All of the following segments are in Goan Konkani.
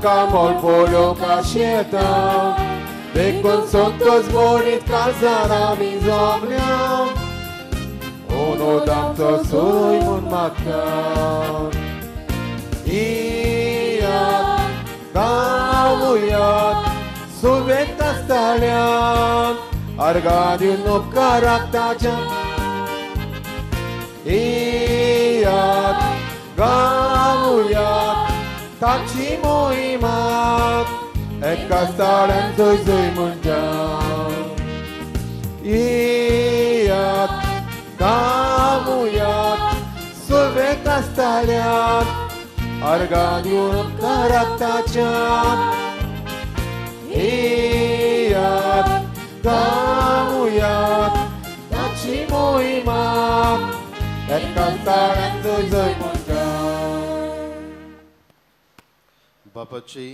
मुखामळ पळोवंक आशेता देखून संतोष भरीत काळजान आमी जमल्या ओनोद आमचो सोय म्हूण मागता इयात गावयात सुवेत आसताल्यान अर्गां दिवन उपकाराक ताच्या इयात गावयात ताची मोहिमा एका साळ्यान जय जय म्हणटा इयात गावयात सुवेत आसताल्यान अर्गां दिवन उपकाराक ताच्या इयात गावयात ताची मोहिमा एका साळ्यान जय जय म्हणटा. बापाचे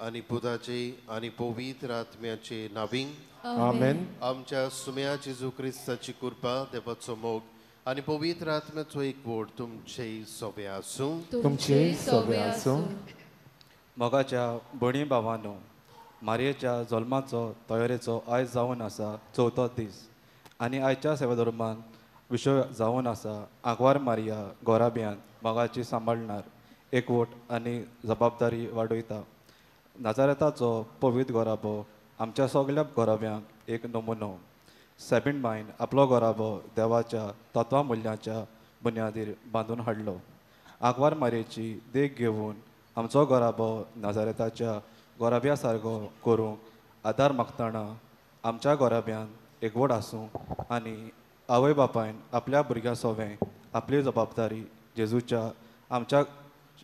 आनी पुताचे आनी पवित्र आत्म्याचे नांवी आमेन. आमच्या सुम्या जेजू क्रिस्ताची कृपा, देवाचो मोग आनी पवित्र आत्म्याचो एकवट तुमचे सोबे आसूं. तुमचे सोबे आसूं. मोगाच्या भयणी भावांनो, मारयेच्या जल्माचो तयारेचो आयज जावन आसा चवथो दीस आनी आयच्या सेवाधर्मान विशय जावन आसा आंकवार मारिया गोराब्यान मोगाची सांबाळणार एकवट आनी जबाबदारी वाडयता. नाजारेताचो पवित्र गोराबो आमच्या सगल्या गोराब्यांक एक नमुनो. सेबीन मायन आपलो गोराबो देवाच्या तत्वा मुल्यांच्या बुन्यादीर बांदून हाडलो. आंकवार मारयेची देख घेवन आमचो गोराबो नाजारेताच्या गोराब्या सारको करूंक आदार मागतना आमच्या गोराब्यान एकवट आसूं आनी आवय बापायन आपल्या भुरग्यां सोवें आपली जबाबदारी जेजूच्या आमच्या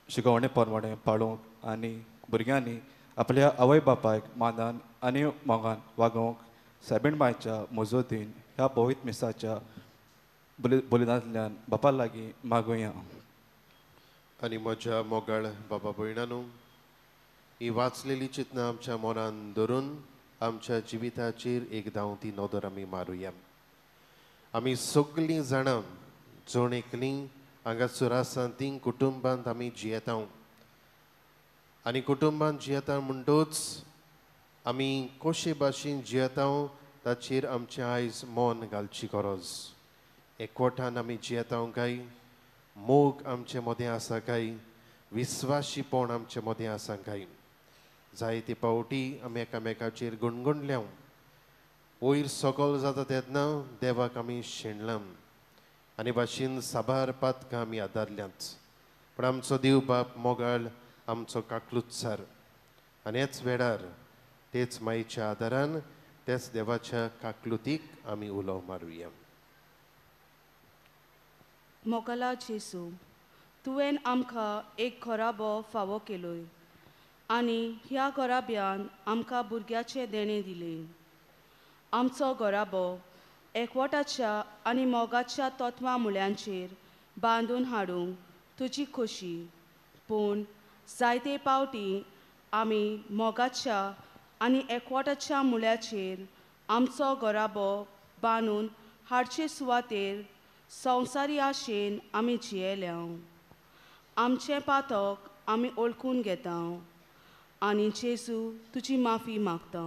शिकवणे प्रमाणे पाळूंक आनी भुरग्यांनी आपल्या आवय बापायक मानान आनी मोगान वागोवंक सेबीन मायच्या मजतीन ह्या पवित्र मिसाच्या बलिदानांतल्यान बापा लागीं मागुया. आनी म्हज्या मोगाळ बाबा भयणांनो, ही वाचलेली चिंतना आमच्या मनान धरून आमच्या जिविताचेर एक धांवती नदर आमी मारुया. आमी सगळीं जाणां जण एकलीं हांगासर आसा ती कुटुंबांत आमी जियेता आनी कुटुंबांत जियेता म्हणटूच आमी कशे भाशेन जियेता ताचेर आमचें आयज मन घालची गरज. एकवटान आमी जियेता काय, मोग आमचे मदें आसा काय, विस्वाशीपण आमचे मदें आसा काय. जायते पावटी आमी एकामेकाचेर गुणगुणल्या, वयर सकल जाता तेन्ना देवाक आमी शेणलां आनी भाशेन साबार पातकां आमी आदारल्यांत. पूण आमचो देव बाप मोगाळ आमचो काकलुत्सार आनी हेच वेळार तेच मायेच्या आदारान तेच देवाच्या काकलुतीक आमी उलो मारुया. मोगाला जेजू, तुवें आमकां एक घराबो फावो केलोय आनी ह्या घराब्यान आमकां भुरग्याचें देणें दिलें. आमचो घराबो एकवटाच्या आनी मोगाच्या तत्वां मुल्यांचेर बांदून हाडूंक तुजी खोशी, पूण जायते पावटी आमी मोगाच्या आनी एकवटाच्या मुल्याचेर आमचो घराबो बांदून हाडचे सुवातेर संवसारी आशेन आमी जियेल्या. आमचें पातक आमी ओळखून घेता आनी जेजू तुजी माफी मागता.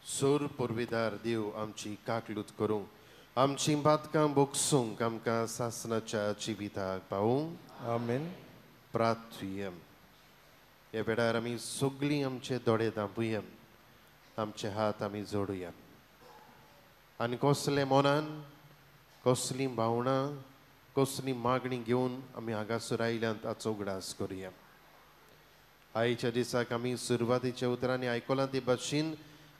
सूर पुर्विदार देव आमची काकलूत करूं, आमची बातकां बोगसूंक आमकां सासनाच्या जिविताक पावूं. आमेन. प्रार्थुया. ह्या वेळार आमी सगळीं आमचे दोळे धांपुया, आमचे हात आमी जोडुया आनी कसले मनान कसलीं भावनां कसली मागणी घेवन आमी हांगासर आयल्यात हाचो उगडास करुया. आयच्या दिसाक आमी सुरवातीच्या उतरांनी आयकलां ते भाशेन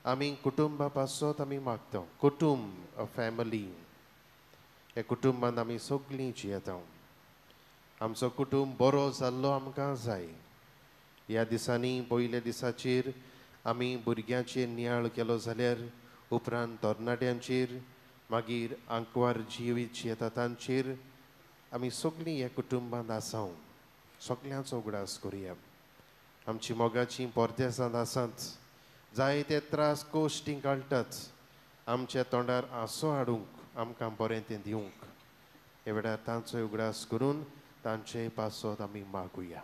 आमी कुटुंबा पासत आमी मागता. कुटुंब, अ फॅमिली, ह्या कुटुंबान आमी सगळीं जियेता. आमचो कुटुंब बरो जाल्लो आमकां जाय. ह्या दिसांनी पयल्या दिसाचेर आमी भुरग्यांचेर नियाळ केलो जाल्यार उपरांत तरणाट्यांचेर, मागीर आंकवार जिवीत जियेता तांचेर आमी सगळीं ह्या कुटुंबांत आसा. सगळ्यांचो उगडास करुया. आमची मोगाची परदेसांत आसात, जायते त्रास कश्टी काडटात आमच्या तोंडार आसो हाडूंक, आमकां बरें तें दिवंक. ह्या वेळार तांचो उगडास करून तांचे पासत आमी मागुया.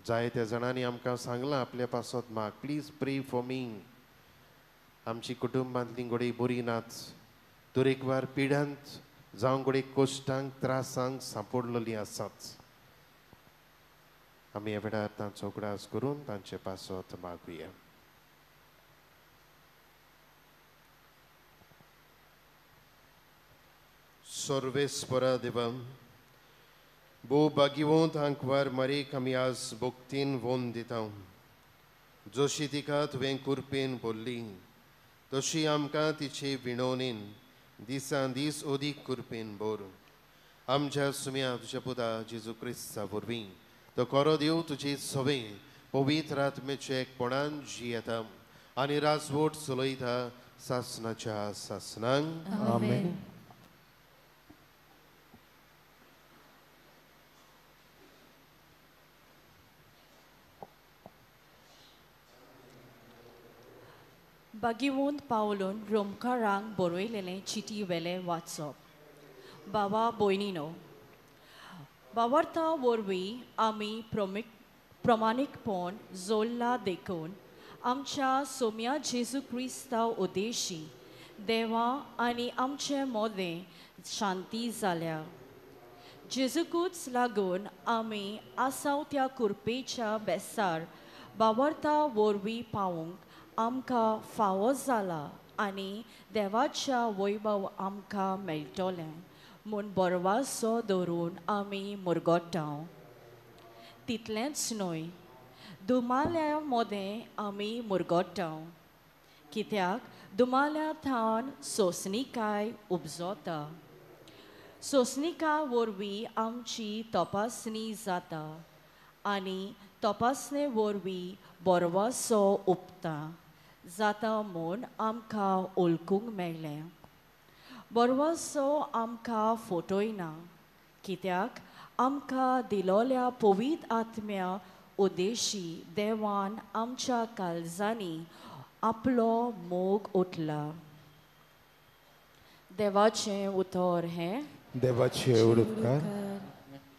जायत्या जाणांनी आमकां सांगलां आपल्या पासत माग, प्लीज प्रे फॉर मी. आमची कुटुंबांतली घडये बरी नात, तरेकवार पिडांत जावं घडये कश्टांक त्रासांक सांपडलेलीं आसात. आमी ह्या वेळार तांचो उगडास करून तांचे पासत मागुया. सर्वेस्परा देवा, भोव भाग्यवंत आंकवार मारीक आमी आज भक्तीन वोन दिता. जशी तिका तुवें कुरपेन बोल्ली तशी आमकां तिचे विणवणेन दिसान दीस अदीक कुरपेन भर. आमच्या सुम्या तुज्या पुता जेजू क्रिस्ता वरवीं तो खरो देव तुजी सवे पवित्र आत्म्याचे एकपणान जियेता आनी राजवट चलयता सासनाच्या सासनांक. आमेन. बागीवंत पावलून रोमकारांक बरयलेलें चिटी वेलें वाचप. बाबा भयणीनो, बावर्ता वरवीं आमी प्रमाणीकपण जोडला देखून आमच्या सोम्या जेजू क्रिस्ता उद्देशी देवा आनी आमचे मोदें शांती जाल्या. जेजूकूच लागून आमी आसाव त्या कुरपेच्या बेसार बावर्ता वरवीं पावूंक आमकां फावो जाला आनी देवाच्या वैभव आमकां मेळटलें म्हूण बरवासो धरून आमी मुरगोटाव. तितलेंच न्हय, दुमाल्या मोदें आमी मुरगोटाव, कित्याक दुमाल्या थावन सोंसणीकाय उपजता. सोंसणीका वरवीं आमची तपासणी जाता आनी तपासणे वरवीं बरवासो उपता जाता म्हूण आमकां वळखूंक मेळ्ळें. बरवासो आमकां फटयना, कित्याक आमकां दिलोल्या पवित्र आत्म्या उद्देशी देवान आमच्या काळजांनी आपलो मोग उठला. देवाचें उतर हें. देवाचें उपकार.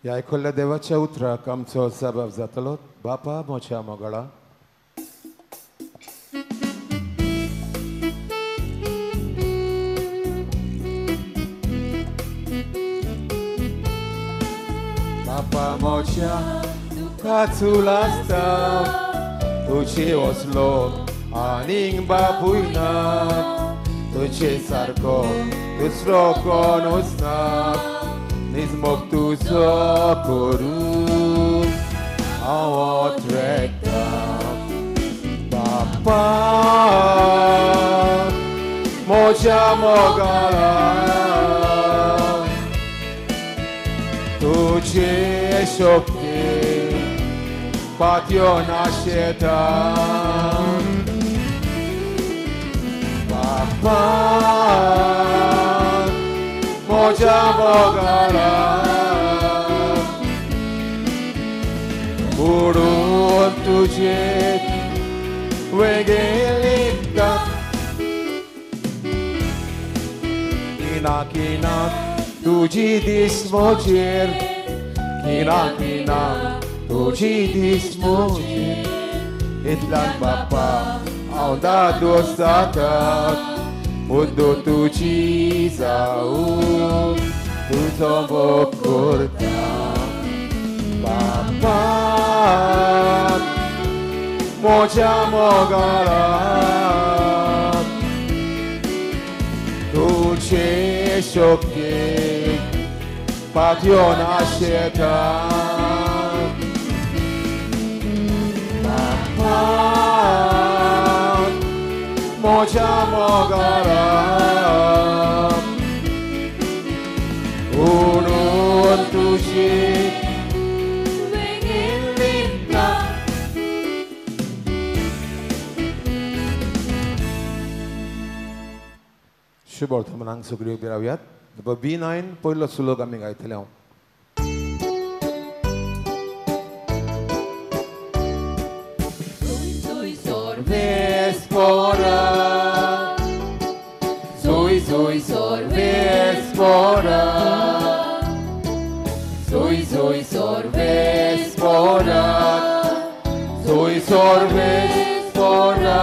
ह्या आयकल्ल्या देवाच्या उतराक आमचो जबाब जातलो. बापा म्हज्या मोगाळा, बापा म्हज्या तुका चूल आसता, तुजे वसलो आनीक बापूय ना, तुजे सारको दुसरो कोणूच ना, निजमोग तुजो करून हांव ट्रॅक्टा. बापा म्हज्या मोगाळा, तुजे शक्ती पातयो नाशेता. बापा म्हज्या मोगाळा, बुडून तुजे वेगळे लिपता, किना किना तुजी दीस म्हजेर, किना किना तुजी दीस म्हजेर, इतल्यान बापा हांव दादोस जाता, मुद्दो तुजी जावूं तुजो मोग करता. बापा म्हज्या मोगाळा, तुजे शक्तीक पातयो नाशेता. मोज्या मोगारा उडून तुजी वेंगेन लिपता. शुभ वर्तमानांक सगळी उबी रावयात. B9 पयलो सुलोक आमी गायतले हांव. Zui zui sorves pora, zui zui sorves pora, zui sorves pora,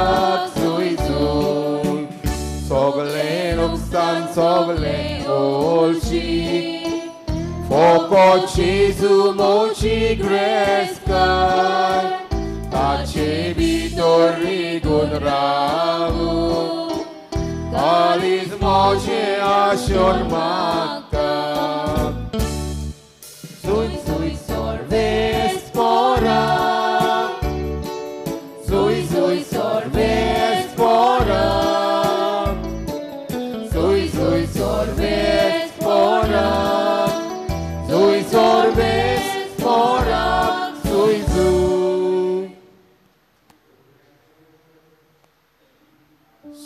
zui zui. Sogle nuksan sogle olchi, foco Gesù mochi cresca, tace vitori gun ravu. Kalis moje ashor maka. Zui zui sorves pora, zui zui sorves pora, zui zui sorves pora, zui sorves pora, zui zui.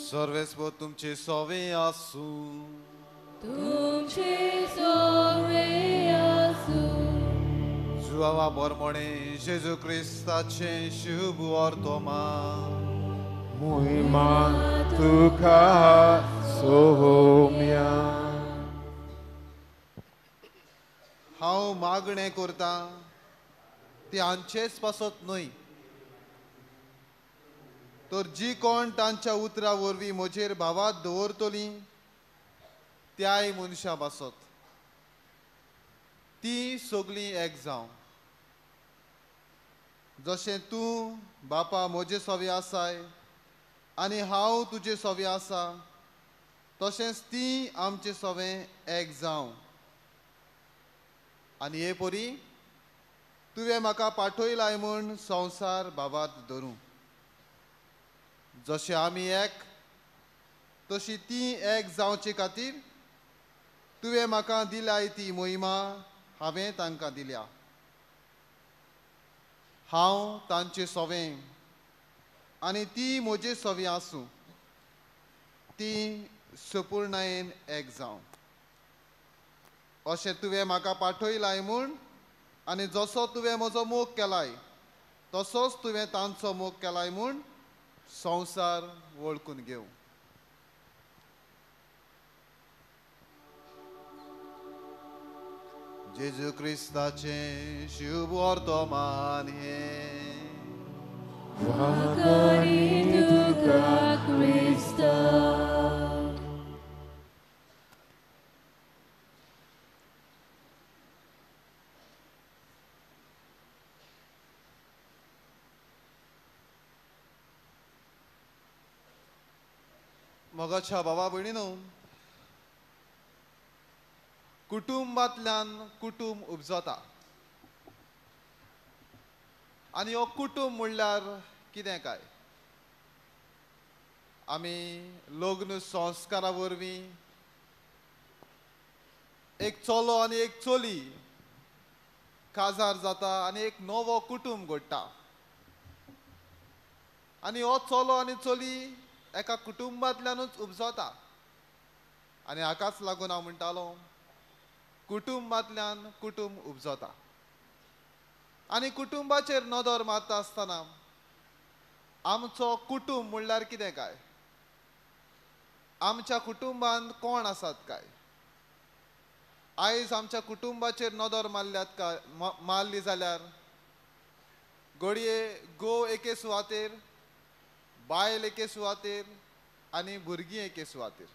सर्वेस्पर तुमचे सोवे आसूं, तुमचे सोवे आसूं. जुआवा बोरमोणे जेजू क्रिस्ताचें शुभ वर्तमान. मोहिमा तुका सोम्या. हांव मागणें करतां ती हांचेच पासत न्हय, तर जी कोण तांच्या उतरा वरवीं म्हजेर भावात दवरतलीं त्याय मनशां पासत. तीं सगळीं एक जावं, जशें तूं बापा म्हजे सवे आसाय आनी हांव तुजे सवे आसा, तशेंच तीं आमचे सवे एक जावं. आनी हे परी तुवें म्हाका पाठयलाय म्हूण संवसार भावात धरूं. जशें आमी एक तशी ती एक जावचे खातीर तुवें म्हाका दिल्याय ती मोहिमा हांवें तांकां दिल्या. हांव तांचे सोवें आनी ती म्हजे सोवें आसूं, ती सपूर्णायेन एक जावं. अशें तुवें म्हाका पाठयलाय म्हूण आनी जसो तुवें म्हजो मोग केलाय तसोच तुवें तांचो मोग केलाय म्हूण संवसार वळखून घेवं. जेजू क्रिस्ताचें शुभ वर्तमान हें. तुका क्रिस्ता. मोगाच्या बाबा भयणीनो, कुटुंबांतल्यान कुटुंब उपजता आनी हो कुटुंब म्हणल्यार कितें काय? आमी लग्न संस्कारा वरवीं एक चलो आनी एक चली काजार जाता आनी एक नवो कुटुंब घडटा आनी हो चलो आनी चली एका कुटुंबांतल्यानूच उपजता. आनी हाकाच लागून हांव म्हणटालो कुटुंबांतल्यान कुटुंब उपजता. आनी कुटुंबाचेर नदर मारता आसतना आमचो कुटुंब म्हणल्यार कितें काय? आमच्या कुटुंबांत कोण आसात काय? आयज आमच्या कुटुंबाचेर नदर मारल्यात काय मारली जाल्यार घडये घोव एके सुवातेर, बायल एके सुवातेर आनी भुरगीं एके सुवातेर.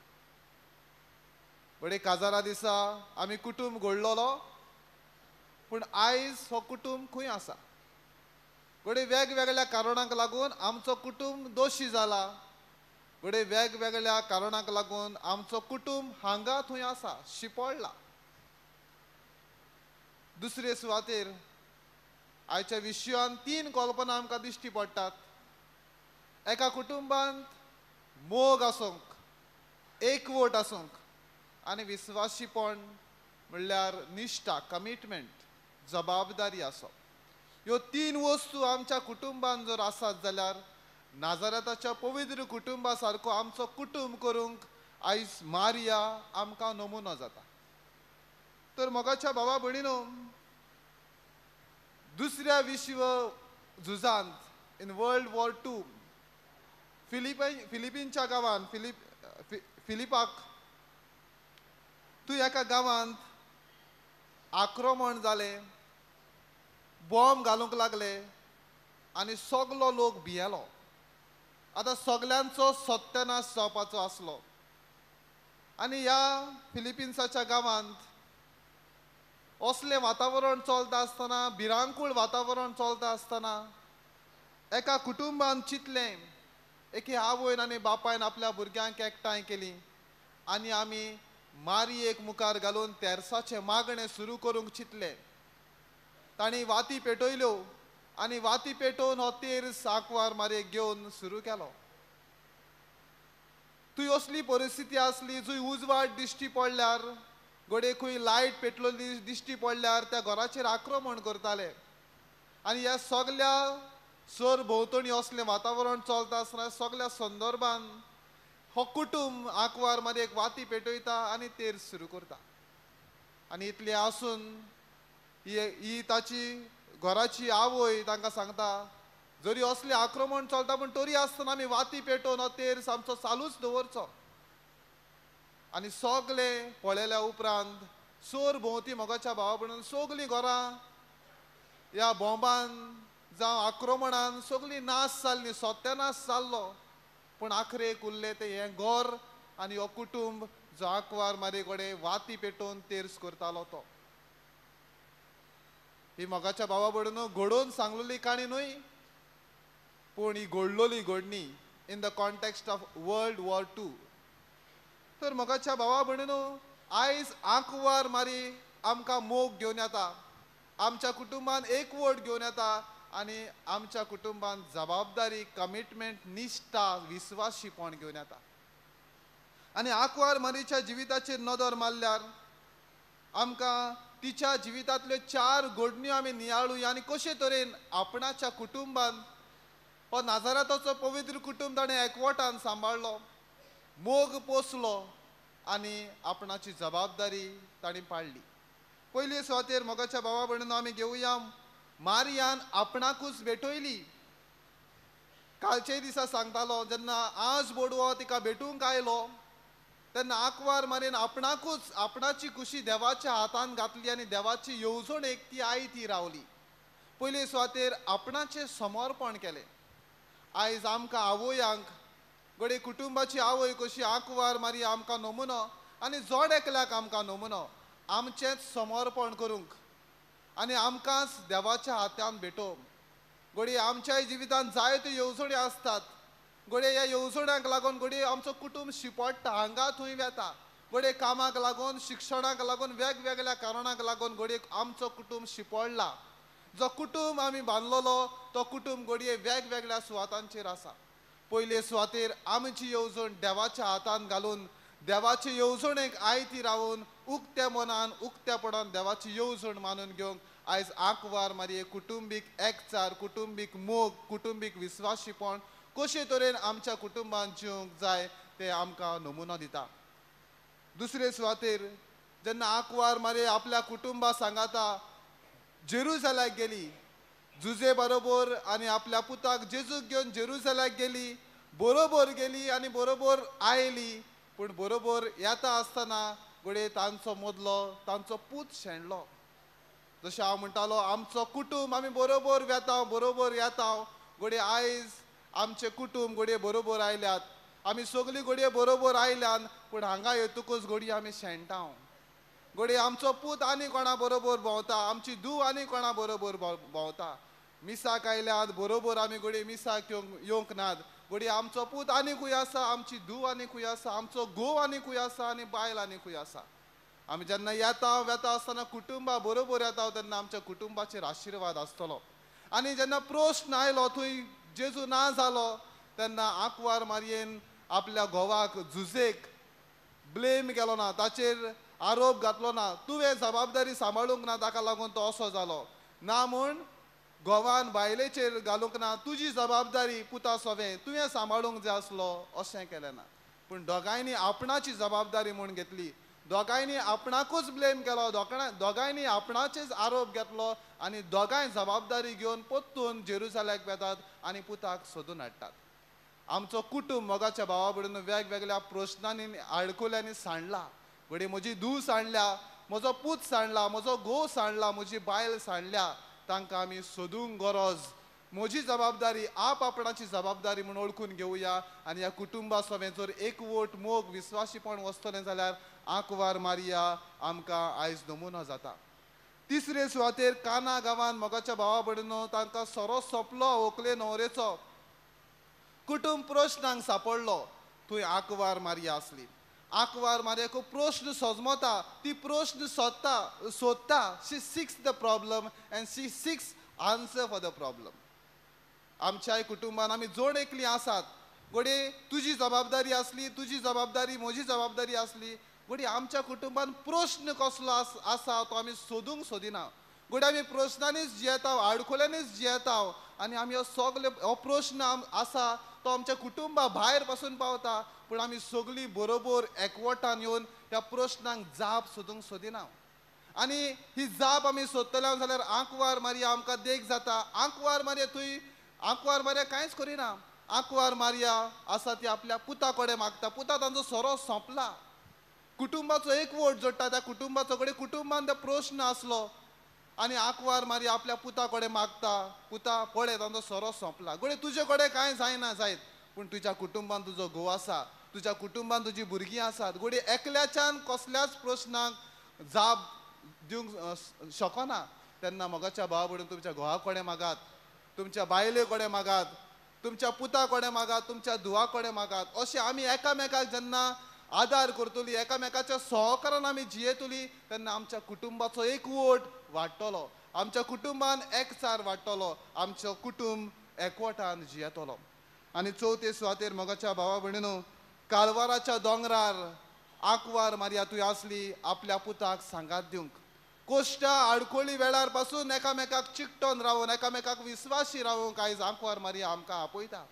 घडये काजारा दिसा आमी कुटुंब घडलोलो, पूण आयज हो कुटुंब खंय आसा? घडये वेगवेगळ्या कारणांक लागून आमचो कुटुंब दोशी जाला. घडये वेगवेगळ्या कारणांक लागून आमचो कुटुंब हांगा थंय आसा, शिपडला. दुसरे सुवातेर आयच्या विशयान तीन कल्पना आमकां दिश्टी पडटात. एका कुटुंबांत मोग आसूंक, एकवट आसूंक आनी विस्वासीपण म्हणल्यार निश्ठा, कमिटमेंट, जबाबदारी आसप. ह्यो तीन वस्तू आमच्या कुटुंबान जर आसात जाल्यार नाजारेताच्या पवित्र कुटुंबा सारको आमचो कुटुंब करूंक आयज मारिया आमकां नमुनो जाता. तर मोगाच्या बाबा भयणीनो, दुसऱ्या विश्व झुजांत इन वर्ल्ड वॉर 2 फिलिपीनच्या गांवांत फिलिपाक तूं एका गांवांत आक्रमण जालें, बॉम्ब घालूंक लागले आनी सगलो लोक भियेलो. आतां सगल्यांचो सत्यानाश जावपाचो आसलो आनी ह्या फिलिपिन्साच्या गांवांत असलें वातावरण चलता आसतना, भिरांकूळ वातावरण चलता आसतना एका कुटुंबान चिंतलें, एके आवयन आनी बापायन आपल्या भुरग्यांक एकठांय केली आनी आमी मारयेक मुखार घालून तेरसाचें मागणें सुरू करूंक चिंतलें. तांणी वाती पेटयल्यो आनी वाती पेटोवन हो तेर्स आंकवार मारयेक घेवन सुरू केलो. थंय असली परिस्थिती आसली जंय उजवाड दिश्टी पडल्यार, घडये खंय लायट पेटलेली दिश्टी पडल्यार त्या घराचेर आक्रमण करताले. आनी ह्या सगल्या सर भोंवतणी असलें वातावरण चलता आसतना सगल्या संदर्भान हो कुटुंब आंकवार मारयेक वाती पेटयता आनी तेर्स सुरू करता. आनी इतलें आसून ही ताची घराची आवय तांकां सांगता, जरी असलें आक्रमण चलता पूण तरी आसतना आमी वाती पेटोवन हो तेर्स आमचो चालूच दवरचो. आनी सगले पळयल्या उपरांत सोर भोंवती मोगाच्या भावा भयणीन सगलीं घरां ह्या बॉम्बान जावं आक्रमणान सगळीं नाश जाल्लीं, सत्यानाश जाल्लो. पूण आखरेक उरलें तें हें घर आनी हो कुटुंब जो आंकवार मारये कडेन वाती पेटोवन तेर्स करतालो तो. ही मोगाच्या भावा भयणीनो घडोवन सांगलेली काणी न्हय, पूण ही घडलोली घडणी in the context of World War II. तर मोगाच्या भावा भयणीनो, आयज आंकवार मारी आमकां मोग घेवन येता, आमच्या कुटुंबान एकवट घेवन येता आनी आमच्या कुटुंबान जबाबदारी, कमिटमेंट, निश्ठा, विस्वासीपण घेवन येता. आनी आंकवार मारीच्या जिविताचेर नदर मारल्यार आमकां तिच्या जिवितांतल्यो चार घडण्यो आमी नियाळुया आनी कशे तरेन आपणाच्या कुटुंबान हो नाजाराताचो पवित्र कुटुंब ताणें एकवटान सांबाळ्ळो, मोग पोसलो आनी आपणाची जबाबदारी ताणें पाळ्ळी. पयले सुवातेर मोगाच्या भावा भयणीनो आमी घेवया, मारियान आपणाकूच भेटयली. कालचे दिसा सांगतालो, जेन्ना आज बोडवो तिका भेटूंक आयलो तेन्ना आंकवार मारयेन आपणाकूच आपणाची खुशी देवाच्या हातान घातली आनी देवाची येवजणेक ती आई ती रावली. पयले सुवातेर आपणाचें समर्पण केलें. आयज आमकां आवयांक घडये कुटुंबाची आवय कशी आंकवार मारी आमकां नमुनो आनी जण एकल्याक आमकां नमुनो आमचेंच समर्पण करूंक आनी आमकांच देवाच्या हातान भेटोवंक. घडये आमच्याय जिवितांत जायत्यो येवजण्यो आसतात, घडये ह्या येवजण्यांक लागून घडये आमचो कुटुंब शिपडटा, हांगा थंय वेता, घडये कामाक लागून, शिक्षणाक लागून, वेगवेगळ्या कारणाक लागून घडये आमचो कुटुंब शिपडला. जो कुटुंब आमी बांदलेलो तो कुटुंब घडये वेगवेगळ्या सुवातांचेर आसा. पयले सुवातेर आमची येवजण देवाच्या हातान घालून देवाचे येवजणेक आयती रावून उक्त्या मनान उक्त्यापणान देवाची येवजण मानून घेवंक आयज आंकवार मारये कुटुंबीक एकचार, कुटुंबीक मोग, कुटुंबीक विस्वासीपण कशे तरेन आमच्या कुटुंबान जिवंक जाय ते आमकां नमुनो दिता. दुसरे सुवातेर जेन्ना आंकवार मारये आपल्या कुटुंबा सांगाता जेरुजलाक गेली, जुजे बरोबर आनी आपल्या पुताक जेजूक घेवन जेरुजलाक गेली, बरोबर गेली आनी बरोबर आयली. पूण बरोबर येता आसतना घडये तांचो मदलो तांचो पूत शेणलो. जशें हांव म्हणटालो, आमचो कुटुंब आमी बरोबर वेता, बरोबर येता. घडये आयज आमचें कुटुंब घडये बरोबर आयल्यात, आमी सगळीं घडये बरोबर आयल्यान, पूण हांगा येतकूच घडये आमी शेणटा. घडये आमचो पूत आनी कोणा बरोबर भोंवता, आमची धूव आनी कोणा बरोबर भोंवता. मिसाक आयल्यात बरोबर आमी घडये मिसाक येवंक नात. घडये आमचो पूत आनी खूंय आसा, आमची धूव आनी खूंय आसा, आमचो घोव आनी खूंय आसा आनी बायल आनी खूंय आसा. आमी जेन्ना येता वेता आसतना कुटुंबा बरोबर येता तेन्ना आमच्या कुटुंबाचेर आशिर्वाद आसतलो. आनी जेन्ना प्रश्न आयलो थंय जेजू ना जालो तेन्ना आंकवार मारयेन आपल्या घोवाक जुजेक ब्लेम केलो ना, ताचेर आरोप घातलो ना, तुवें जबाबदारी सांबाळूंक ना ताका लागून तो असो जालो ना म्हूण घोवान बायलेचेर घालूंक ना, तुजी जबाबदारी पुता सोवें तुवें सांबाळूंक जाय आसलो अशें केलें ना. पूण दोगांयनी आपणाची जबाबदारी म्हूण घेतली, दोगांयनी आपणाकूच ब्लेम केलो, दोगांयनी आपणाचेच आरोप घेतलो आनी दोगांय जबाबदारी घेवन परतून जेरुजाल्याक वेतात आनी पुताक सोदून हाडटात. आमचो कुटुंब मोगाच्या भावा भयणीनो वेगवेगळ्या प्रश्नांनी आडखळ्यांनी सांडला. घडये म्हजी धूव सांडल्या, म्हजो पूत सांडला, म्हजो घोव सांडला, म्हजी बायल सांडल्या, तांकां आमी सोदूंक गरज. म्हजी जबाबदारी आप आपणाची जबाबदारी म्हूण वळखून घेवया आनी ह्या कुटुंबा सवें जर एकवट मोग विस्वासीपण वचतलें जाल्यार आंकवार मारिया आमकां आयज नमुनो जाता. तिसरे सुवातेर काना गांवान मोगाच्या भावा भयणीनो तांकां सोरो सोंपलो, व्हंकले न्हवरेचो कुटुंब प्रश्नांक सापडलो. थंय आंकवार मारिया आसली. आंकवार मारिया प्रश्न सजमता, ती प्रश्न सोदता. She seeks the problem and she seeks answer for the problem. आमच्याय कुटुंबान आमी जोड एकली आसात. घडये तुजी जबाबदारी आसली, तुजी जबाबदारी म्हजी जबाबदारी आसली. घडये आमच्या कुटुंबान प्रश्न कसलो आसा तो आमी सोदूंक सोदिना. घडये आमी प्रश्नांनीच जियेता, आडखळ्यांनीच जियेता आनी आमी हो सगळे हो प्रश्न आसा तो आमच्या कुटुंबा भायर पासून पावता. पूण आमी सगळीं बरोबर एकवटान येवन त्या प्रश्नांक जाप सोदूंक सोदिना. आनी ही जाप आमी सोदतले जाल्यार आंकवार मारिया आमकां देख जाता. आंकवार मारिया थंय आंकवार मारिया कांयच करिना. आंकवार मारिया आसा ती आपल्या पुता कडेन मागता. पुता तांचो सोरो सोंपला. कुटुंबाचो एकवट जोडटा त्या कुटुंबाचो कडेन कुटुंबान तो प्रश्न आसलो आनी आंकवार मारिया आपल्या पुता कडेन मागता, पुता पळय तांचो सोरो सोंपला, घडये तुजे कडेन कांय जायना जायत, पूण तुज्या कुटुंबान तुजो घोव आसा, तुज्या कुटुंबान तुजी भुरगीं आसात. घडये एकल्याच्यान कसल्याच प्रश्नाक जाप दिवंक शकना. तेन्ना मोगाच्या भावा भयणीन तुमच्या घोवा कडेन मागात, तुमच्या बायले कडेन मागात, तुमच्या पुता कडेन मागात, तुमच्या धुवा कडेन मागात. अशें आमी एकामेकाक जेन्ना आदार करतली, एकामेकाच्या सहकारान आमी जियेतली, तेन्ना आमच्या कुटुंबाचो एकवट वाडटलो, आमच्या कुटुंबान एकचार वाडटलो, आमचो कुटुंब एकवटान जियेतलो. आनी चवथे सुवातेर मोगाच्या भावा भयणीनो कालवाराच्या दोंगरार आंकवार मारिया थंय आसली आपल्या पुताक सांगात दिवंक. कोश्टा आडखळी वेळार पासून एकामेकाक चिकटोन रावून एकामेकाक विस्वासी रावूंक आयज आंकवार मारिया आमकां आपयता.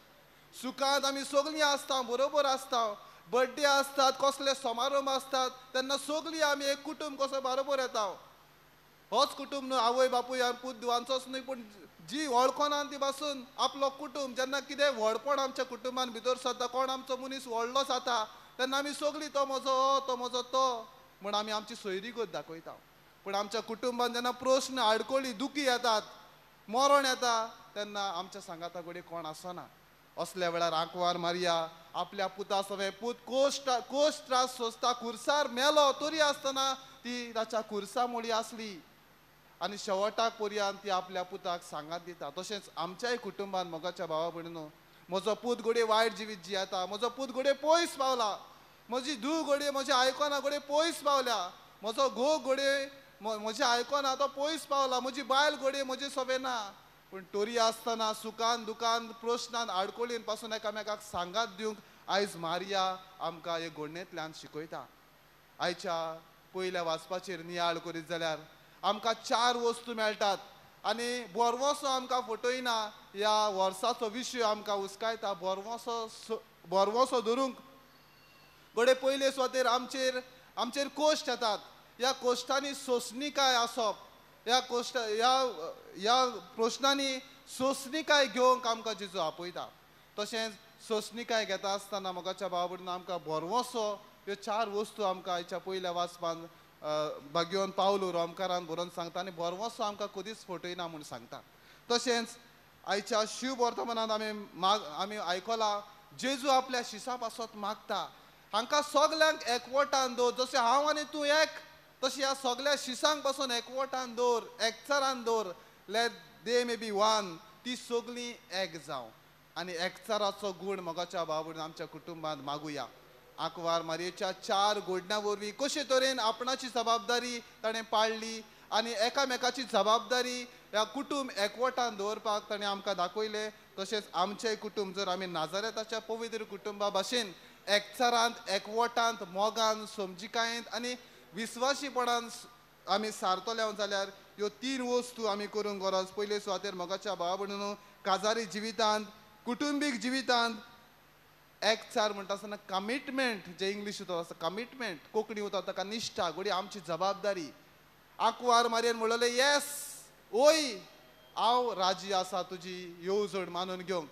सुखांत आमी सगळीं आसता, बरोबर आसता, बड्डे आसतात, कसले समारंभ आसतात तेन्ना सगळीं आमी एक कुटुंब कसो बरोबर येता. होच कुटुंब न्हय आवय बापूय आनी पूत धुवांचोच न्हय, पूण जी वळखना ती पासून आपलो कुटुंब जेन्ना कितें व्हडपण आमच्या कुटुंबान भितर सरता, कोण आमचो मनीस व्हडलो जाता तेन्ना आमी सगळीं तो म्हजो हो, तो म्हजो तो म्हूण आमी आमची सोयरीगत दाखयता. पूण आमच्या कुटुंबान जेन्ना प्रश्न आडखळी दुखी येतात, मरण येता तेन्ना आमच्या सांगाता कडेन कोण आसना. असल्या वेळार आंकवार मारिया आपल्या पुता सवें पूत कोश त्रास सोंसता, खुर्सार मेलो तरी आसतना ती ताच्या खुर्सा मुळी आसली आनी शेवटाक पर्यंत ती आपल्या पुताक सांगात दिता. तशेंच आमच्याय कुटुंबान मोगाच्या भावा भयणीनो म्हजो पूत घडये वायट जिवीत जियेता, म्हजो पूत घडये पयस पावला, म्हजी धूव घडये म्हजें आयकना घडये पयस पावल्या, म्हजो घोव घडये म्हजें आयकना तो पयस पावला, म्हजी बायल घडये म्हजें सवें ना. पूण तरी आसतना सुखान दुखान प्रश्नान आडखळीन पासून एकामेकाक सांगात दिवंक आयज मारिया आमकां हे घडणेंतल्यान शिकयता. आयच्या पयल्या वाचपाचेर नियाळ करीत जाल्यार आमकां चार वस्तू मेळटात आनी बोरवोसो आमकां फटयना. ह्या वर्साचो विशय आमकां उस्कायता बोरवोसो धरूंक. घडये पयले सुवातेर आमचेर कोश्ट येतात. ह्या कोश्टांनी सोंसणीकाय आसप, ह्या कोश्ट ह्या प्रश्नांनी सोंसणीकाय घेवंक आमकां जेजू आपयता. तशेंच सोंसणीकाय घेता आसतना मोगाच्या भावा भयणीनो आमकां बोरवोसो ह्यो चार वस्तू आमकां आयच्या पयल्या वाचपान भाग्योन पावलो रोमकारान बरोवन सांगता आनी बोरवोसो आमकां कदीच फटयना म्हूण सांगता. तशेंच आयच्या शिव वर्तमानांत आमी आयकलां जेजू आपल्या शिसा पासत मागता, हांकां सगल्यांक एकवटान दवर, जशें हांव आनी तूं एक तशें ह्या सगल्या शिसांक पासून एकवटान दवर, एकचारान दवर. Let they may be one, ती सगळीं एक जावं. आनी एकचाराचो गूण मोगाच्या भावा भयणीनो आमच्या कुटुंबांत मागुया. आंकवार मारयेच्या चार घडण्यां वरवीं कशे तरेन आपणाची जबाबदारी ताणें पाळ्ळी आनी एकामेकाची जबाबदारी ह्या कुटुंब एकवटान दवरपाक ताणें आमकां दाखयलें. तशेंच आमचें कुटुंब जर आमी नाजारेताच्या पवित्र कुटुंबा भाशेन एकचारांत, एकवटांत, मोगान, समजिकायेंत आनी विस्वाशीपणान आमी सारतले जाल्यार ह्यो तीन वस्तू आमी करूंक गरज. पयले सुवातेर मोगाच्या भावा भयणीनो, काजारी जिवितांत, कुटुंबीक जिवितांत एकचार म्हणटा आसतना कमिटमेंट, जे इंग्लीश उतर आसा कमिटमेंट, कोंकणी उतर ताका निश्ठा, घडये आमची जबाबदारी. आंकवार मारयेन म्हणलें येस ओय हांव राजी आसा तुजी येवजण मानून घेवंक.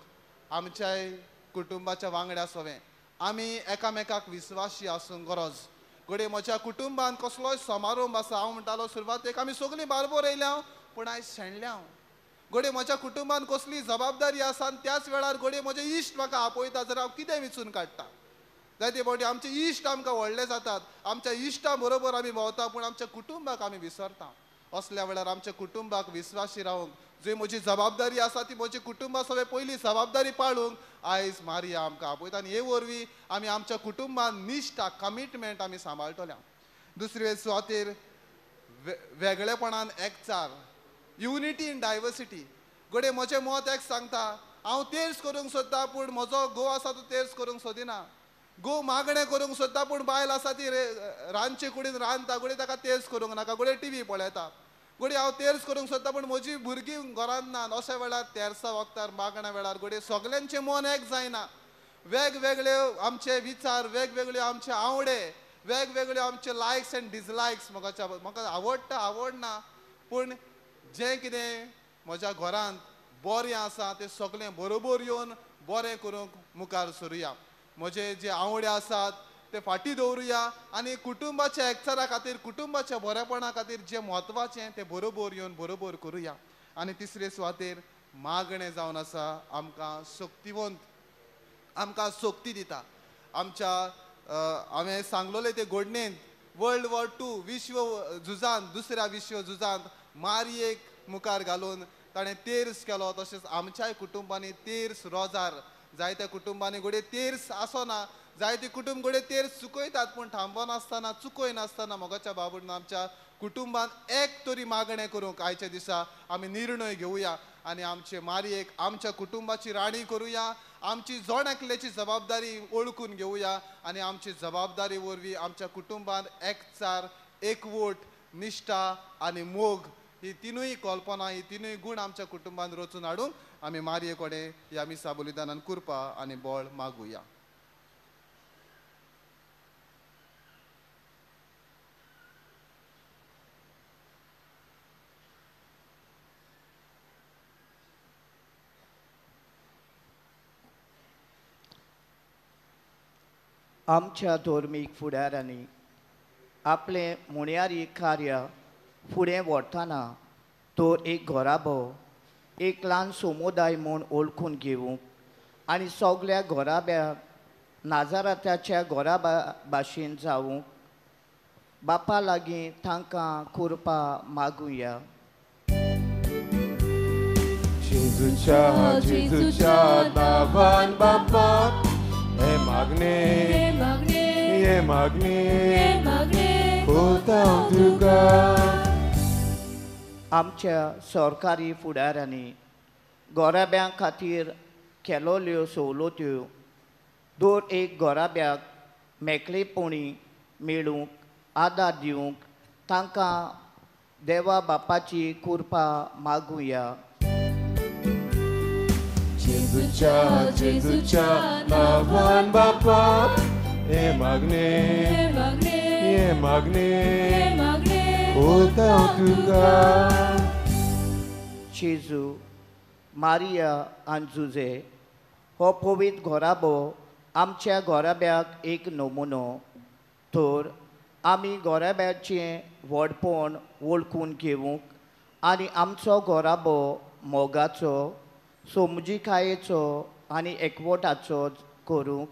आमच्याय कुटुंबाच्या वांगड्या सोवें आमी एकामेकाक विस्वाशी आसूंक गरज. घडये म्हज्या कुटुंबान कसलोय समारंभ आसा, हांव म्हणटालो सुरवातेक आमी सगळीं बारबोर येयल्या पूण आयज शेणल्या. घडये म्हज्या कुटुंबान कसली जबाबदारी आसा आनी त्याच वेळार घडये म्हजे इश्ट म्हाका आपयता जाल्यार हांव कितें विचून काडटा. जायते फावटी आमचे इश्ट आमकां व्हडले जातात, आमच्या इश्टां बरोबर आमी भोंवता पूण आमच्या कुटुंबाक आमी विसरता. असल्या वेळार आमच्या कुटुंबाक विस्वाशी रावंक जी म्हजी जबाबदारी आसा ती म्हजी कुटुंबा सगळें पयली जबाबदारी पाळूंक आयज मारिया आमकां आपयता आनी हे वरवीं आमी आमच्या कुटुंबान निश्ठा, कमिटमेंट आमी सांबाळटले. दुसरे सुवातेर वेगळेपणान एकचार, युनिटी इन डायवर्सिटी. घडये म्हजें मत एक सांगता, हांव तेर्स करूंक सोदता पूण म्हजो घोव आसा तो तेर्स करूंक सोदिना. घोव मागणें करूंक सोदता पूण बायल आसा ती रांदचे कुडीन रांदता, घडये ताका तेर्स करूंक नाका, घडये टिवी पळयता. घडये हांव तेर्स करूंक सोदता पूण म्हजी भुरगीं घरांत ना. अशा वेळार तेर्सा वखदार मागण्या वेळार घडये सगल्यांचें मन एक जायना. वेगवेगळे आमचे विचार, वेगवेगळे आमचे आवडे, वेगवेगळे आमचे लायक्स एंड डिसलायक्स. म्हाका आवडटा आवडना पूण जें कितें म्हज्या घरांत बरें आसा तें सगळें बरोबर येवन बरें करूंक मुखार सरुया. म्हजे जे आवडे आसात ते फाटीं दवरुया आनी कुटुंबाच्या एकचारा खातीर, कुटुंबाच्या बरेपणा खातीर जें म्हत्वाचें तें बरोबर येवन बरोबर करुया. आनी तिसरे सुवातेर मागणें जावन आसा आमकां शक्तिवंत, आमकां शक्ती दिता. आमच्या हांवें सांगलोलें ते घडणेंत वर्ल्ड वॉर 2 विश्व झुजांत, दुसऱ्या विश्व झुजांत मारयेक मुखार घालून ताणें तेर्स केलो. तशेंच आमच्याय कुटुंबांनी तेर्स रोजार, जायत्या कुटुंबांनी घडये तेर्स आसना, जायते कुटुंब घडये तेर्स चुकयतात पूण थांबनासतना, चुकयनासतना मोगाच्या बाबून आमच्या कुटुंबान एक तरी मागणें करूंक आयच्या दिसा आमी निर्णय घेवया आनी आमचे मारयेक आमच्या कुटुंबाची राणी करुया. आमची जण एकल्याची जबाबदारी वळखून घेवया आनी आमची जबाबदारी वरवीं आमच्या कुटुंबान एकचार, एकवट, निश्ठा आनी मोग ही तिनूय कल्पना, ही तिनूय गूण आमच्या कुटुंबान रचून हाडूंक आमी मारये कडेन ह्या मिसा बलिदानान कृपा आनी बळ मागुया. आमच्या धर्मीक फुडारांनी आपलें मुणयारी कार्य फुडें व्हरतना तर एक घराबो, एक ल्हान समुदाय म्हूण वळखून घेवंक आनी सगल्या घराब्याक नाजारात्याच्या घराबा भाशेन जावंक बापा लागीं तांकां कृपा मागुया. जेजूच्या जेजूच्या नांवान बापा हे मागणे, हे मागणे करता तुका. आमच्या सरकारी फुडारांनी गोराब्यां खातीर केलोल्यो सवलत्यो दर एक गोराब्याक मेकळेपणी मेळूंक आदार दिवंक तांकां देवा बापाची कृपा मागुया. जेजूच्या जेजूच्या नांवान बापा हे मागणे, हे मागणे करता तुका. जेजू, मारिया आनी जुजे हो पवित्र घराबो आमच्या घराब्याक एक नमुनो, तर आमी घराब्याचें व्हडपण वळखून घेवंक आनी आमचो घराबो मोगाचो, समजिकायेचो आनी एकवटाचो करूंक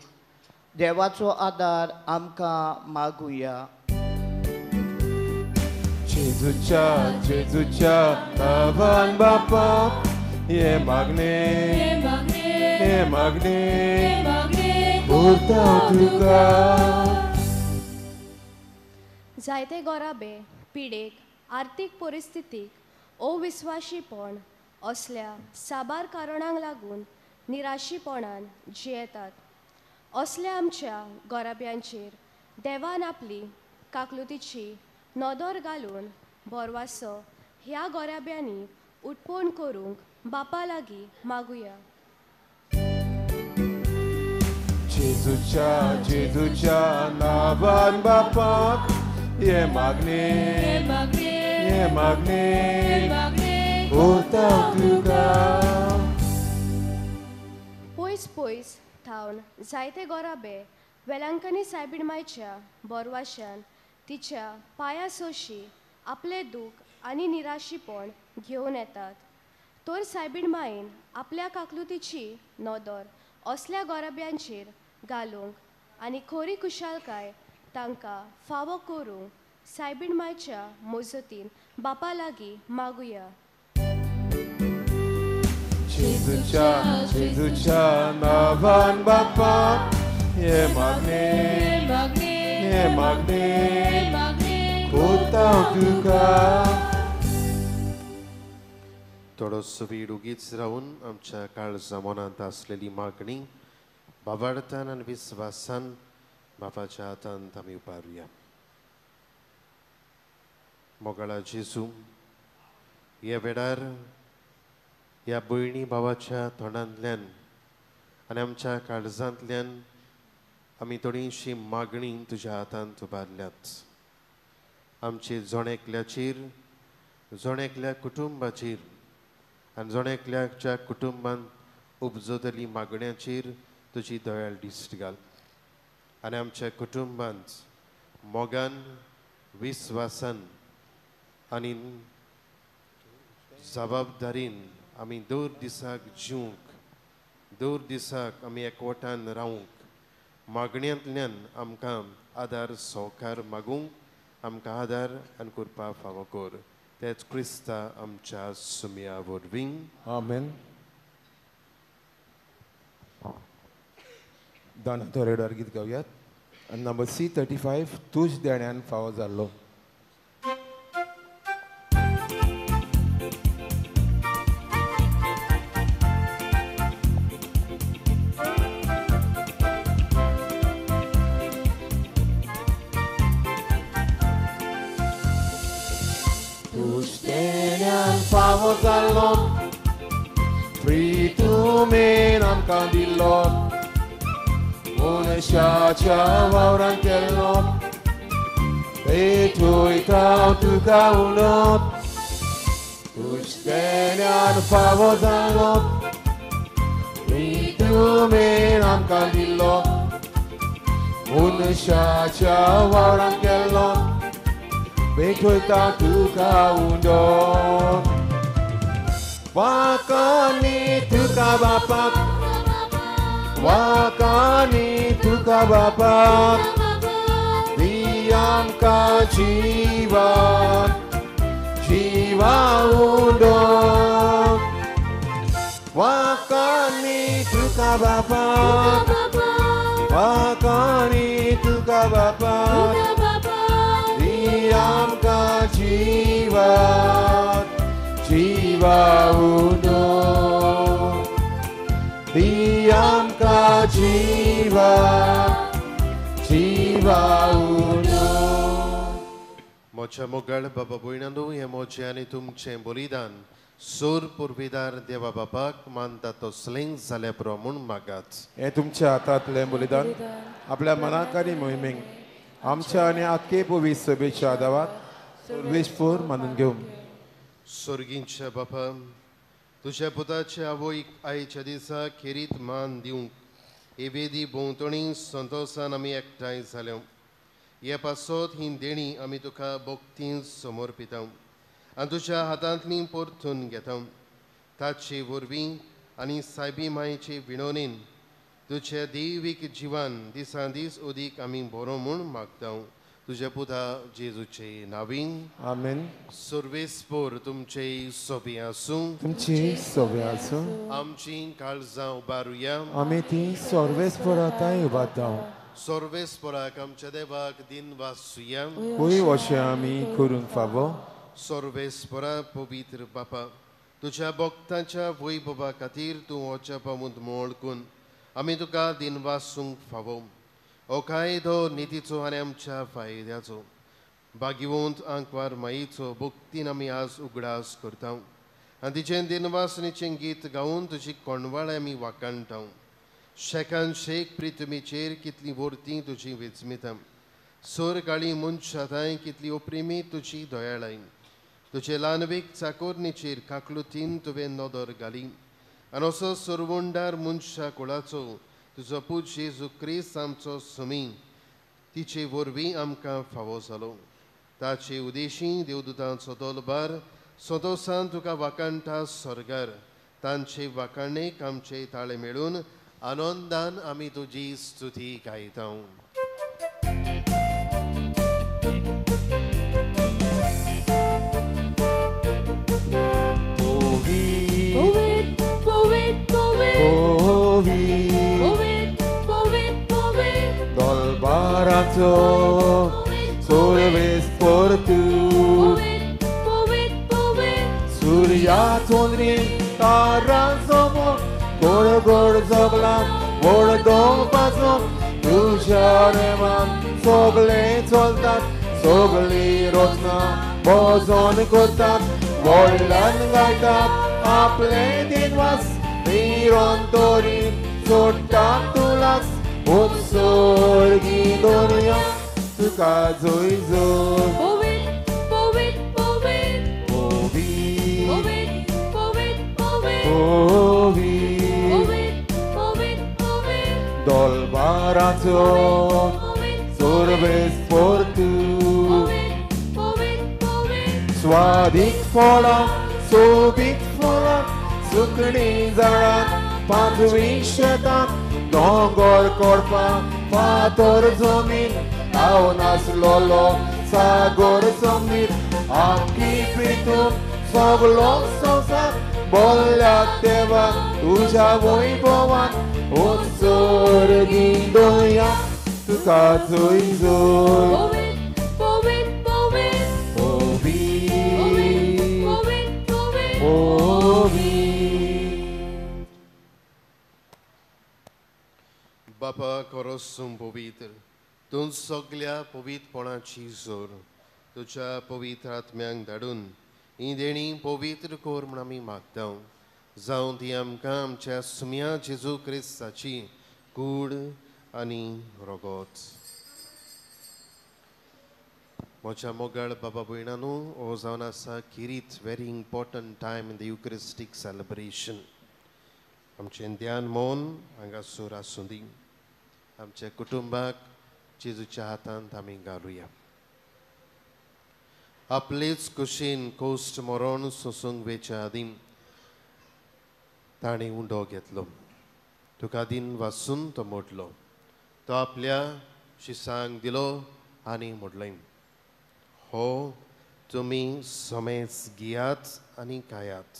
देवाचो आदार आमकां मागुया. जेजूच्या जेजूच्या नांवान बापा हे मागणे, हे मागणे करता तुका. जायते गोराबे पिडेक, आर्थीक परिस्थितीक, अविस्वाशीपण असल्या साबार कारणांक लागून निराशीपणान जियेतात. असल्या आमच्या गोराब्यांचेर देवान आपली काकलुतीची नदर घालून बोरवासो ह्या गोराब्यांनी उठपोण करूंक बापा लागीं मागुया. जेजूच्या जेजूच्या नावान बापाक हे मागणे हे मागणे उरता तुका. पयस पयस थावन जायते गोराबे वेलांकनी सायबीण मायच्या बोरवाशान तिच्या पांया सोशी आपलें दूख आनी निराशीपण घेवन येतात. तर सायबीण मायन आपल्या काकलुतीची नदर असल्या गोराब्यांचेर घालूंक आनी खोरी खुशालकाय तांकां फावो करूंक सायबीण मायच्या मजतीन बापा लागीं मागुया. जेजूच्या जेजूच्या नावान बापाक हे मागणे हे मागणे उरता तुका. थोडोसो वेळ उगीच रावन आमच्या काळजा मनांत आसलेली मागणी बाबार्थान आनी विस्वासान बापाच्या हातांत आमी उबारुया. मोगाळा जेजू, ह्या वेळार ह्या भयणी भावाच्या तोंडांतल्यान आनी आमच्या काळजांतल्यान आमी थोडीशी मागणी तुज्या हातांत उबारल्यात. आमचे जण एकल्याचेर, जण एकल्या कुटुंबाचेर आनी जण एकल्याच्या कुटुंबांत उपजतली मागण्याचेर तुजी दयाळ दिश्ट घाल आनी आमच्या कुटुंबांत मोगान, विस्वासान आनी जबाबदारीन आमी दर दिसाक जिवंक, दर दिसाक आमी एकवटान रावंक, मागण्यांतल्यान आमकां आदार सहकार मागूंक आमकां आदार आनी कृपा फावो कर. तेच क्रिस्ता आमच्या सुमया वरवीं. आमेन. दानाचो रेडवार गीत गावयात. नंबर C35 तूज देण्यान फावो जाल्लो. फावो जाल्लो प्रितुमेन आमकां दिल्लो मनशाच्या वावरान केल्लो पेटयता तुका उलोत. तुज देण्यान फावो जाल्लो प्रितुमेन आमकां दिल्लो मनशाच्या वावरान केल्लो पेटयता तुका उलोत. वाकानी तुका बापाक, वाकानी तुका बापाक, दी आमकां जिवान जिवा उदक. वाकानी तुका बापाक, वाकानी तुका बापाक, दी आमकां जिवान जिवा उदक. दी आमकां जिवा जिवा उदक. म्हज्या मोगाळ बाबा भयणांनो, हें म्हजें आनी तुमचें बलिदान सूर पुर्विदार देवा बापाक मानता तसलें जाल्या पुरो म्हूण मागात. हें तुमच्या हातांतलें बलिदान आपल्या मनाक आनी मोहिमेक आमच्या आनी आख्खे पवित्र सभेच्या आदावात सर्वेस्पर मानून घेवं. स्वर्गींच्या बापा, तुज्या पुताच्या आवयक आयच्या दिसा खेरीत मान दिवंक हे वेदी भोंवतणी संतोसान आमी एकठांय जाल्या. हे पासत ही देणी आमी तुका भक्तीन समर्पिता आनी तुज्या हातांतली परतून घेता. ताचे वरवीं आनी सायबी मायचे विणोणेन तुज्या दैवीक जिवान दिसान दीस अदीक आमी बरो म्हूण मागता. तुज्या पुता जेजूचे नावीन. आमेन. सर्वेस्पर तुमचे सोबी आसूं. तुमची सोबी आसूं. आमची काळजां उबारुया. आमी ती सर्वेस्पराताय उबारता. सर्वेस्पराक आमच्या देवाक दिन वासुया. खंय अशें आमी करूंक फावो. सर्वेस्परा पवित्र बापा, तुज्या भक्तांच्या वैभवा खातीर तूं वच्या पावूंत मोळकून आमी तुका दिनवासूंक फावो. हो कायदो नितीचो आनी आमच्या फायद्याचो. भाग्यवंत आंकवार माईचो भक्तीन आमी आज उगडास करता आनी तिचें दिनवासनीचें गीत गावन तुजी कोणवाळे आमी वाखाणटा. शेकान शेक प्रितमीचेर कितली वर्ती तुजी विजमिता, सोर गाळी मनशाताय कितली ओप्रेमी तुजी दयाळाय. तुजे ल्हानवीक चाकोरणीचेर काकलुतीन तुवें नदर घाली आनी असो सरवंडार मनशा कुळाचो तुजो पूत जेजू क्रिस्त आमचो सुमी तिचे वरवीं आमकां फावो जालो. ताचे उदेशी देवदूतांचो दलबार संतोसान तुका वाखाणटा स्वर्गार. तांचे वाखाणेक आमचे ताळे मेळून आनंदान आमी तुजी स्तुती गायता. Sorves por tu Surya चंद्री तारांचो गोड गोड जगला गोड दोवपाचो तुज्या नेमान सगळे चलतात, सगळी रचना भजन करतात, व्हडल्यान गायतात आपले दिनवास, निरंतरी सोडटात तुलास. उत्सर्गी दोनया तुका जोय जोय. पवित्र पवित्र पवित्र पवित्र पवित्र पवित्र पवित्र पवित्र दलबाराचो सर्वेस पोर्तू स्वादीक फळां सोबीत फळां सुकणी झाडां पांचवी शेतां दोंगर कोडपा फातर जमीन हांव नासलोलो सागर जमनीर आखी प्रितूम सगलो संवसार बोल्ल्या देवा तुज्या वैभवान. उत्सर्गी दोया तुका जोय जोय. बापा कोरोसूम पवित्र तूं सगल्या पवित्रपणाची जोर तुज्या पवित्र आत्म्यांक धाडून ही देणी पवित्र कर म्हूण आमी मागता. जावं ती आमकां आमच्या सुम्या जेजू क्रिस्ताची कूड आनी रगत. म्हज्या मोगाळ बाबा भयणानू, हो जावन आसा किरीत very important time in the Eucharistic celebration. आमचें ध्यान मन हांगासर आसूं दी. आमच्या कुटुंबाक जेजूच्या हातांत आमी घालुया. आपलेच कुशीन कोश्ट मरण सोसूंक वेच्या आदीं ताणें उंडो घेतलो, तुका दिन वासून तो मोडलो, तो आपल्या शिसांक दिलो आनी मोडलें, हो तुमी समेज घेयात आनी खायात,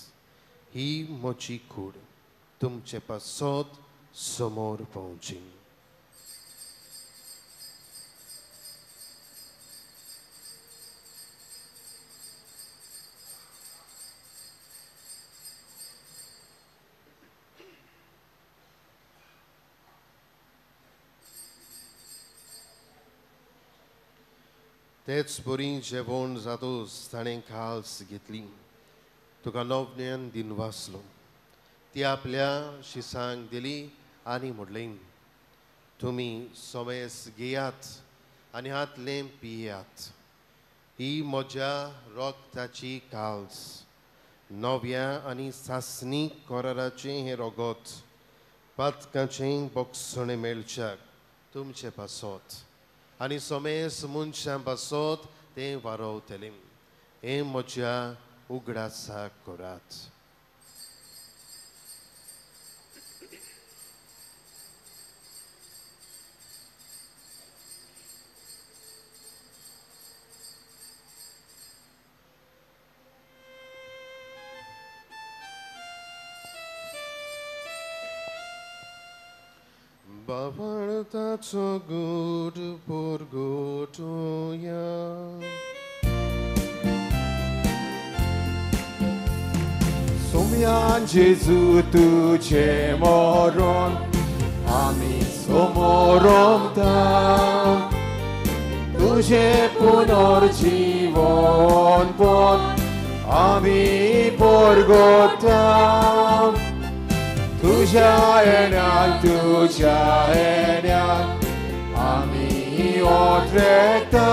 ही म्हजी कूड तुमचे पासत समोर पावची. तेच बरी जेवण जातूच ताणें खाल्स घेतली, तुका नवज्ञान दिनवासलो, ती आपल्या शिसांक दिली आनी म्हणलें, तुमी समेस घेयात आनी हातलें पियात, ही म्हज्या रगताची काल्स, नव्या आनी सासणी कराराचें हें रगत पातकाचें बक्षणें मेळच्याक तुमचे पासत आनी समेस मनशां पासत तें वारवतलें, हें म्हज्या उगडासाक करात. बावळताचो गूढ पोरगोटोया सोम्या जेजू तुझे मरण मोरोमता तुझे पुनर्जीवन पण आमी पोरगोता तुझ्या येण्यान आमी ओट्रेता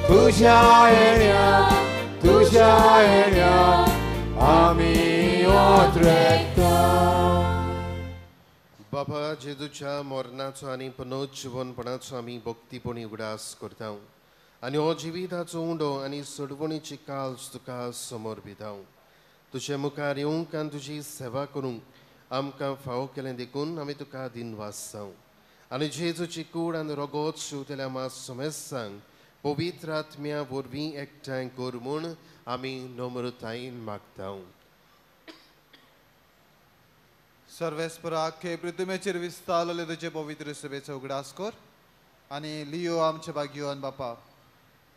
तुझ्या येण्यान आमी ओट्रेता. बाबा जेजूच्या मरणाचो आनी पुनर्जीवनपणाचो आमी भक्तीपणी उगडास करता आनी हो जिविताचो उंडो आनी सोडवणीची काल्स तुका समर्पिता. तुजे मुखार येवंक आनी तुजी सेवा करूंक आमकां फावो केलें देखून आमी तुका दिनवास जावं आनी जेजूची कूड आनी रोगोत शिंवतल्या आमा समेस्तांक पवित्र आत्म्या वरवीं एकठांय कर म्हूण आमी नम्रतायेन मागता. सर्वेस्परा आख्खे पृथ्वीचेर विस्तारलेले तुजे पवित्र सभेचो उगडास कर आनी लियो आमच्या भाग्यवान बापाक,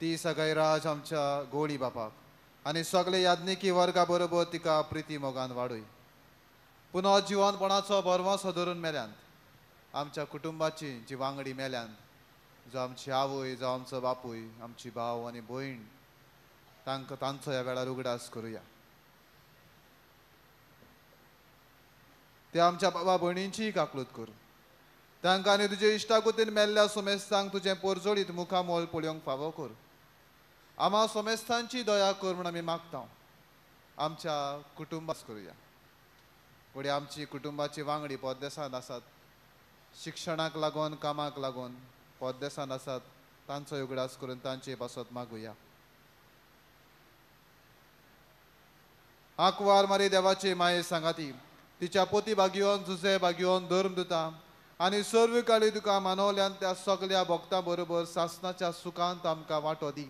ती सगळे राज आमच्या गोळी बापाक आनी सगळे याज्ञिकी वर्गा बरोबर तिका प्रिती मोगान वाडय. पुनः जिवनपणाचो भरवंसो धरून मेल्यांत आमच्या कुटुंबाची जी वांगडी मेल्यांत, जो आमची आवय, जो आमचो बापूय, आमची भाव आनी भयण, तांकां तांचो ह्या वेळार उगडास करुया. ते आमच्या बाबा भयणींचीय काकलूत कर. तांकां आनी तुजे इश्टागुतीन मेल्ल्या सोमेस्तांक तुजें पोरजोडीत मुखामोल पळोवंक फावो कर. आमा सोमेस्तांची दया कर म्हूण आमी मागता. आमच्या कुटुंबास करुया. फुडें आमची कुटुंबाची वांगडी परदेसांत आसात, शिक्षणाक लागून, कामाक लागून परदेसांत आसात, तांचो उगडास करून तांचे पासत मागुया. आंकवार मारी देवाची माये सांगाती तिच्या पोती भाग्योन जुजे भाग्योन धर्म दिता आनी सर्व काळी तुका मानवल्यान त्या सगल्या भक्तां बरोबर सासनाच्या सुखांत आमकां वांटो दी.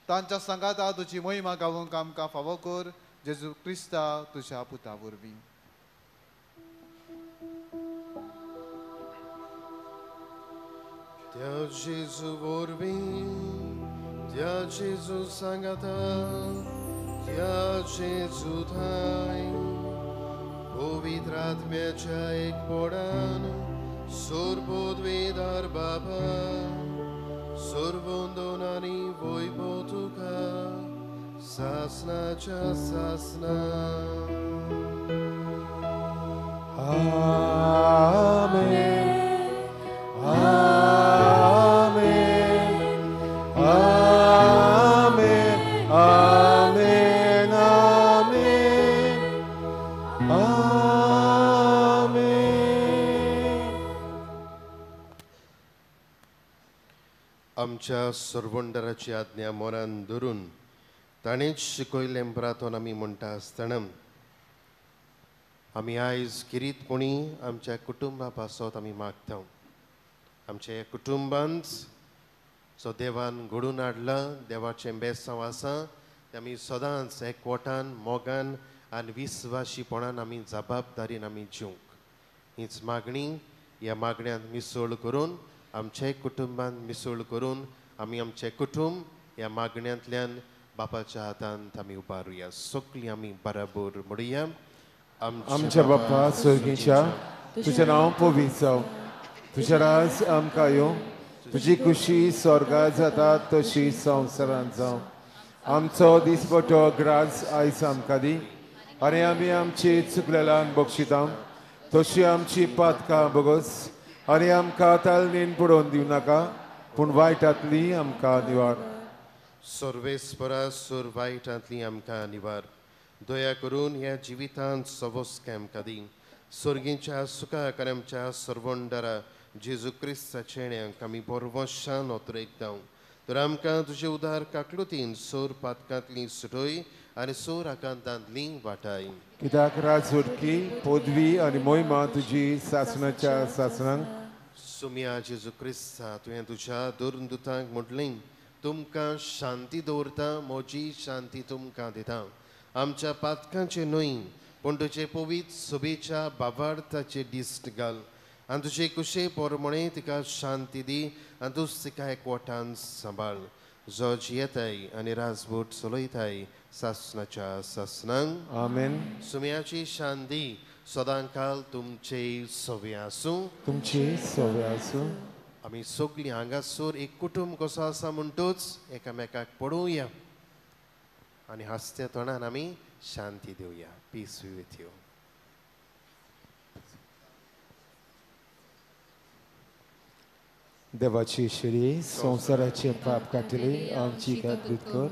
तांच्या सांगाता तुजी महिमा गावूंक आमकां फावो कर, जेजू क्रिस्ता तुज्या पुता वरवीं. त्या जेजू वरवीं, त्या जेजू सांगाता, त्या जेजू थांय पवित्र आत्म्याच्या एकपणान सोरबोद्वेदार बाबा सोरबोंदोन आनी वैभव तुका सासनाच्या सासना. आमेन आमेन आमेन आमेन आमेन आमेन. आमच्या सर्वंडराची आज्ञा मोरान धरून ताणेंच शिकयलें प्रातोन आमी म्हणटा आसतना आमी आयज किरीतपणी आमच्या कुटुंबा पासत आमी मागता. आमच्या कुटुंबांत जो देवान घडून हाडला, देवाचें बेसांव आसा, तें आमी सदांच एकवटान, मोगान आनी विस्वाशीपणान आमी जबाबदारीन आमी जिवंक. हीच मागणी ह्या मागण्यांत मिसळ करून आमच्या कुटुंबांत मिसळ करून आमी आमचें कुटुंब ह्या मागण्यांतल्यान बापाच्या हातांत आमी उबारुया. सगळीं आमी बराबर म्हणुया. आमच्या बापा स्वर्गीच्या, तुजें नांव पवित्र जावं, तुजें राज आमकां येवं, तुजी खुशी स्वर्गात जाता तशी संवसारांत जावं. आमचो दिसपटो ग्रास आयज आमकां दी आनी आमी आमची चुकलेल्यान बक्षिता तशी आमची पातकां बगस आनी आमकां तालनीन पडोवन दिवं नाका, पूण वायटांतली आमकां निवार. सर्वेस्परा सुर वायटांतली आमकां निवार. दया करून ह्या जिवितांत सवस्क आमकां दी. स्वर्गींच्या सुखाक आनी आमच्या सर्वंडरा जेजू क्रिस्ताच्या येण्याक आमी बरवशान ओतरेकता. तर आमकां तुजे उदार काकलुतीन सोर पातकांतली सुटय आनी सोर आकांतांतली वाटाय. कित्याक राज उरकी पदवी आनी मोहिमा तुजी सासणाच्या सासणांक. सुम्या जेजू क्रिस्ता, तुवें तुज्या दुर्दुतांक म्हटलें, तुमकां शांती दवरता, म्हजी शांती तुमकां दिता. आमच्या पातकांचे न्हय पूण तुजे पवित्र सभेच्या बाबार्थाचे दिश्ट घाल आनी तुजे कुशे पोरमणे तिका शांती दी आनी तूच तिका एकवटान सांबाळ. जो जियेताय आनी राजबूट चलयताय सासणाच्या सासणांक. आमेन. सुम्याची शांती सदांकाल तुमचे सवे आसूं. तुमचे सवे आसूं. आमी सगळीं हांगासर एक कुटुंब कसो आसा म्हणटूच एकामेकाक पळोवया आनी हांसत्या तोंडान आमी शांती दिवया. Peace be with you. देवाची शिरी संवसाराचे पाप काडटली आमची कातलीत कर.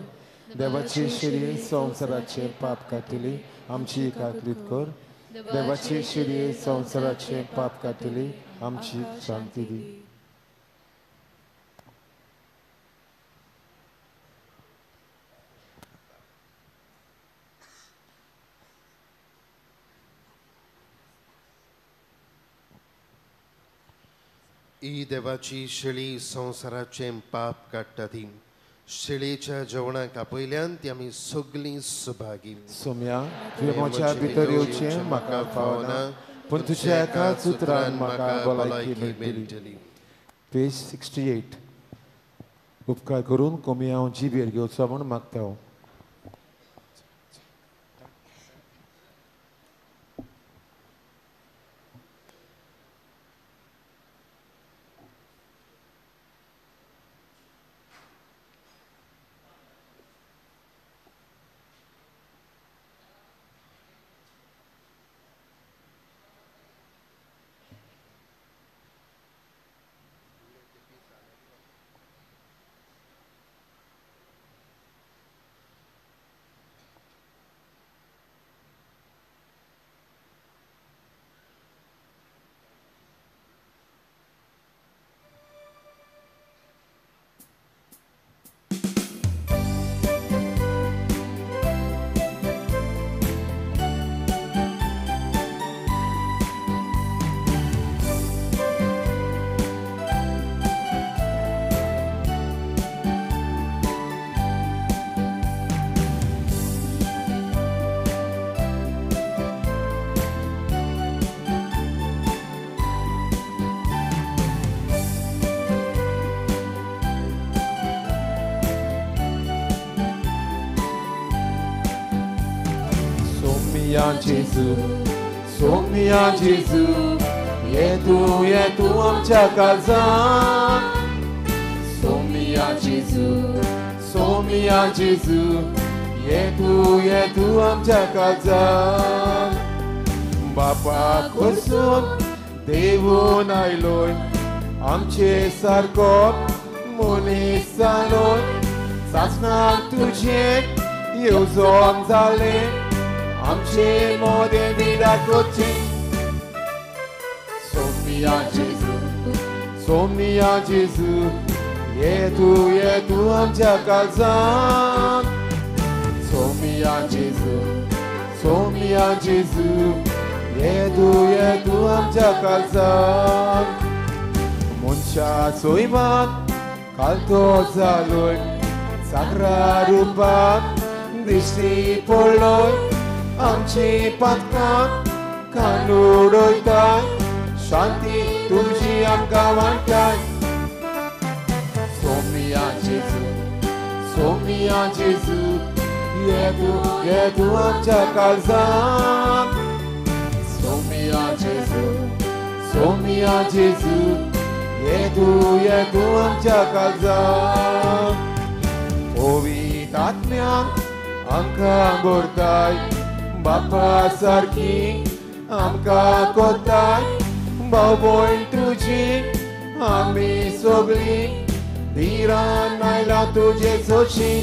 देवाची शिरी संवसाराचे पाप काडटली आमची कातलीत कर. देवाची शिरी संवसाराचे पाप काडटली आमची शांती दी. ही देवाची शेळी संवसाराचें पाप काडटा ती शेळीच्या जेवणाक आपयल्यान ती आमी सगळीं सभागी. सोम्या तुवें म्हज्या भितर येवचें म्हाका फावना, पूण तुज्या एकाच उतरान म्हाका भलायकी मेळटली. पेज 68. उपकार करून कमी हांव जिबेर घेवचो म्हूण मागता. जेजू सोम्या जेजू ये तूं आमच्या काळजांत. सोम्या जेजू सोम्या जेजू ये तूं आमच्या काळजांत. बापा कडसून देवून आयलोय आमचे सारको मनीस जालोय. सासणाक तुजें येवजण जालें आमचे मोदें विदा करचें. सोम्या जेजू सोम्या जेजू ये तूं आमच्या काळजांत. सोम्या जेजू सोम्या जेजू ये तूं आमच्या काळजांत. मनशा सोयमाक कालतो जालोय सागरा रुपाक दिश्टी पडलोय. आमची पातकां कान उडयताय शांती तुजी आमकां वांट्टाय. सोम्या जेजू सोम्या जेजू ये तूं आमच्या काळजांत. सोम्या जेजू सोम्या जेजू ये तूं आमच्या काळजांत. पवित्र आत्म्यान आमकां भरताय बापा सारकी आमकां कोताय. भाव भयण तुजी आमी सगळीं धिरान आयला तुजे सोशी.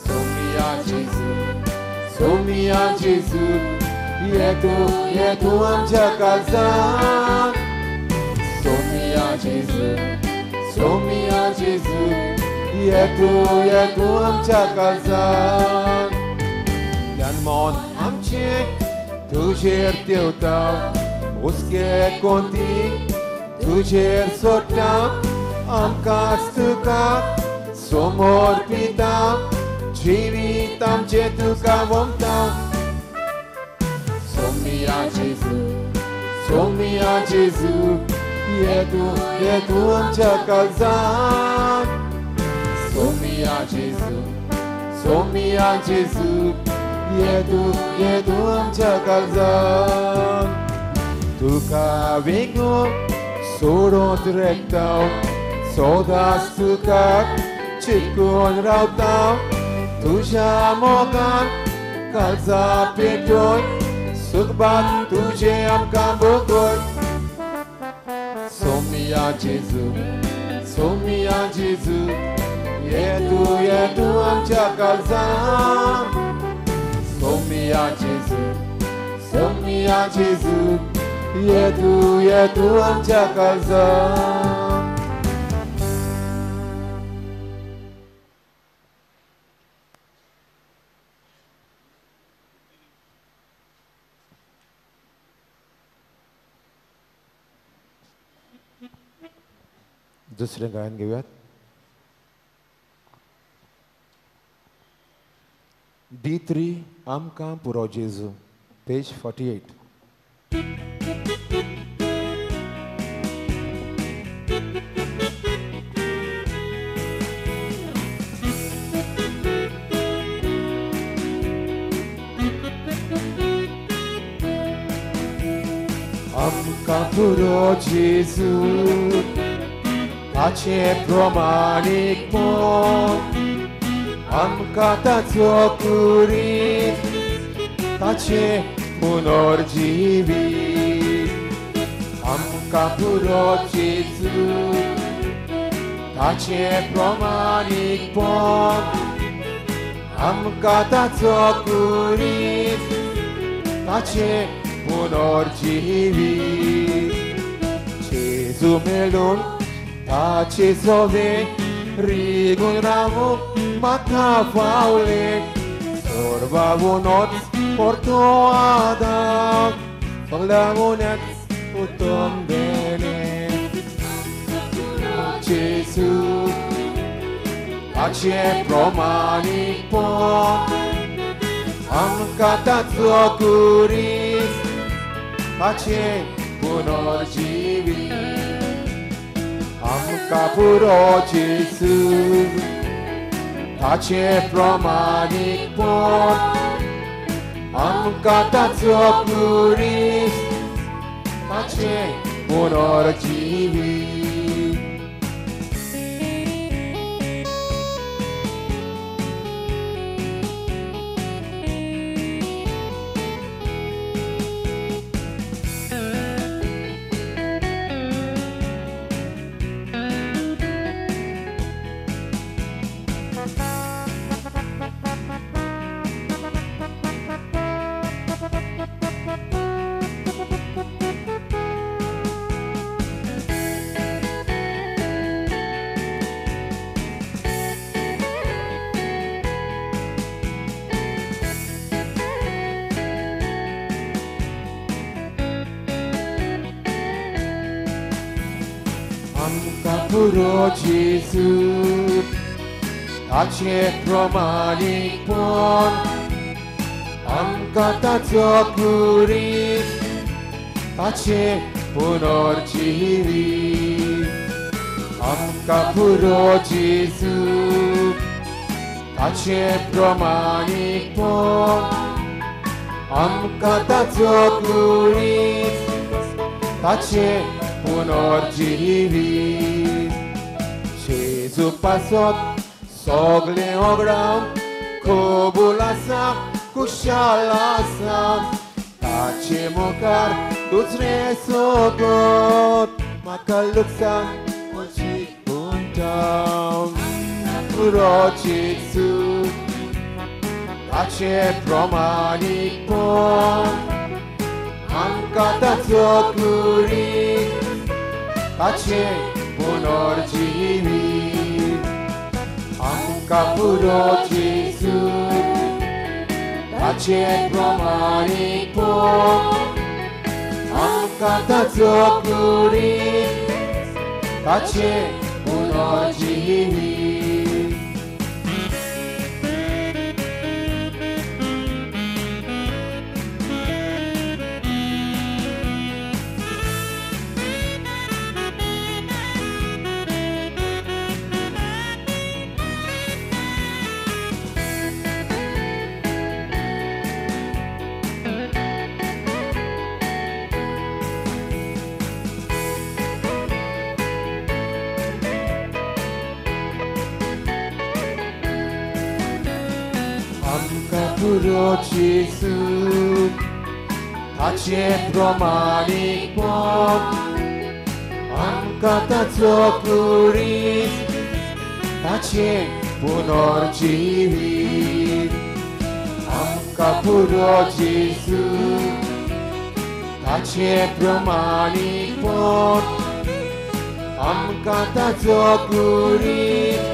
सोम्या जेजू सोम्या जेजू ये तूं आमच्या काळजांत. सोम्या जेजू सोम्या जेजू ये तूं आमच्या काळजांत. मन आमचें तुजेर देवता हुस्के कोंती तुजेर सोडटा. आमकांच तुका समर्पिता जिवीत आमचें तुका वमता. सोम्या जेजू सोम्या जेजू ये तूं आमच्या काळजांत. सोम्या जेजू सोम्या जेजू ये तूं ये तूं आमच्या काळजान तुका विंगून सोडून रेखता सदांच तुका चिटकून रावता तुज्या मोगान काळजा पेटून सुखबात तुजें आमकां भोगोय सोमिया जेजू सोमिया जेजू ये तूं आमच्या काळजान सोमिया जेजू सोमिया जेजू ये तूं आमच्या काळजान. दुसरें गायन घेवयात. D3 आमकां पुरो जेजू, पेज 48. आमकां पुरो जेजू ताचे प्रमाणीकपण आमकां ताचो कुरीत ताचे पुनर्जिवीत आमकां पुरो जेजू ताचे प्रमाणीकपण आमकां ताचो कुरीत ताचे पुनर्जिवीत जेजू मेळून ताचे सोवे रिगून रावूंक म्हाका फावलें सोरबावूनच परतो आदार सगल्यावूनच उत्तम देणें जेजू ताचे प्रमाणीकपण आमकां ताचो कुरीस ताचे पुनर्जिवीत आमकां पुरो जेजू ताचे प्रमाणीकपण आमकां ताचो कुरीस ताचे पुनर्जिवीत. पुरो जेजू ताचे प्रमाणीकपण आमकां ताचो कुरीस ताचे पुनर्जिवीत आमकां पुरो जेजू ताचे प्रमाणीकपण आमकां ताचो कुरीस ताचे पुनर्जिवीत जेजू पासत सगळें होगडावन कबूल आसा खुशाल आसा ताचे मुखार दुसरें सोगत म्हाका लुकसान म्हजी गुंठावन पुरो जेजू ताचे प्रमाणीकपण आमकां ताचो कुरीस ताचे पुनर्जिवीत आमकां पुरो जेजू ताचे प्रमाणीकपण आमकां ताचो कुरीस ताचे पुनर्जिवीत. पुरो जेजू ताचे प्रमाणीकपण आमकां ताचो कुरीस ताचें पुनर्जिवीत आमकां पुरो जेजू ताचें प्रमाणीकपण आमकां ताचो कुरीस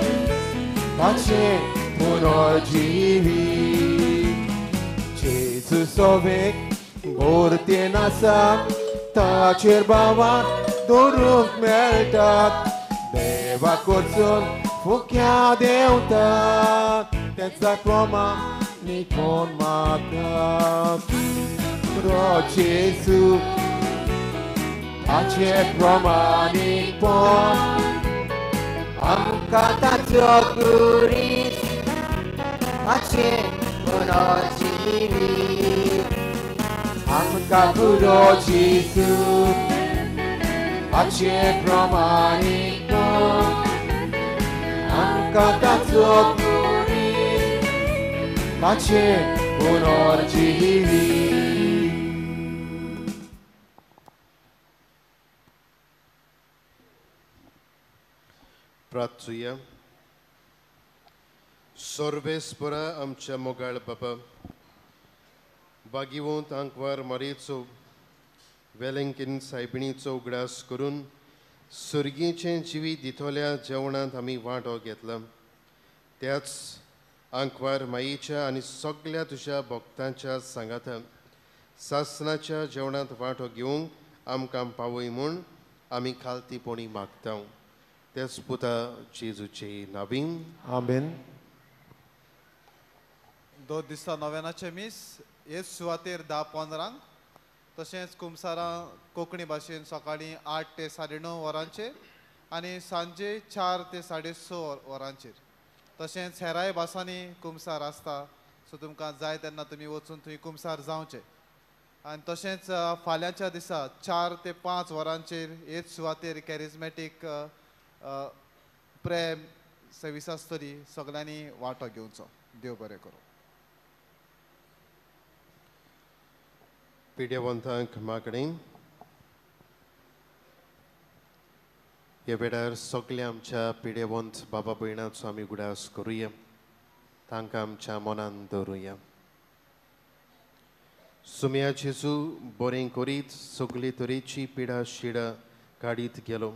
ताचें पुनर्जिवीत जेजू सोवेक भरतेन आसा ताचेर भावान दवरूंक मेळटात देवा कडसून फुक्या देंवता तेचा प्रमाणीकपण म्हाका पुरो जेजू ताचें प्रमाणीकपण आमकां ताचो कुरीस ताचें पुनर्जिवीत आमकां पुरो जेजू ताचें प्रमाणीकपण आमकां ताचो कुरीस ताचें पुनर्जिवीत. प्रार्थुया. सर्वेस्परा आमच्या मोगाळ बाबा बागिवंत आंकवार मारयेचो वेलंकीन सायबिणीचो उगडास करून सुर्गीचें जिवीत दितल्या जेवणांत आमी वांटो घेतला त्याच आंकवार माईच्या आनी सगळ्या तुज्या भक्तांच्या सांगातान सासनाच्या जेवणांत वांटो घेवंक आमकां पावय म्हूण आमी खालतीपणी मागता त्याच पुता जेजूचे नावीन आमेन. 2 दिसा नव्यानाचें मीस हेच सुवातेर 10:15 तशेंच कुमसारां कोंकणी भाशेन सकाळीं 8 ते 9:30 वरांचेर आनी सांजे 4 ते 6:30 वरांचेर. तशेंच हेराय भासांनी कुमसार आसता सो तुमकां जाय तेन्ना तुमी वचून थंय कुमसार जावचें. आनी तशेंच फाल्यांच्या दिसा 4 ते 5 वरांचेर हेच सुवातेर कॅरिजमॅटीक प्रेम सर्वीस आसतली सगळ्यांनी वांटो घेवचो. देव बरें करूं. पिड्यावंतांक मागणें. ह्या वेळार सगल्या आमच्या पिडेवंत बाबा भयणाचो आमी उगडास करुया तांकां आमच्या मनान दवरुया. सुम्या जेजू बरें करीत सगळे तरेची पिडा शिडा काडीत गेलो.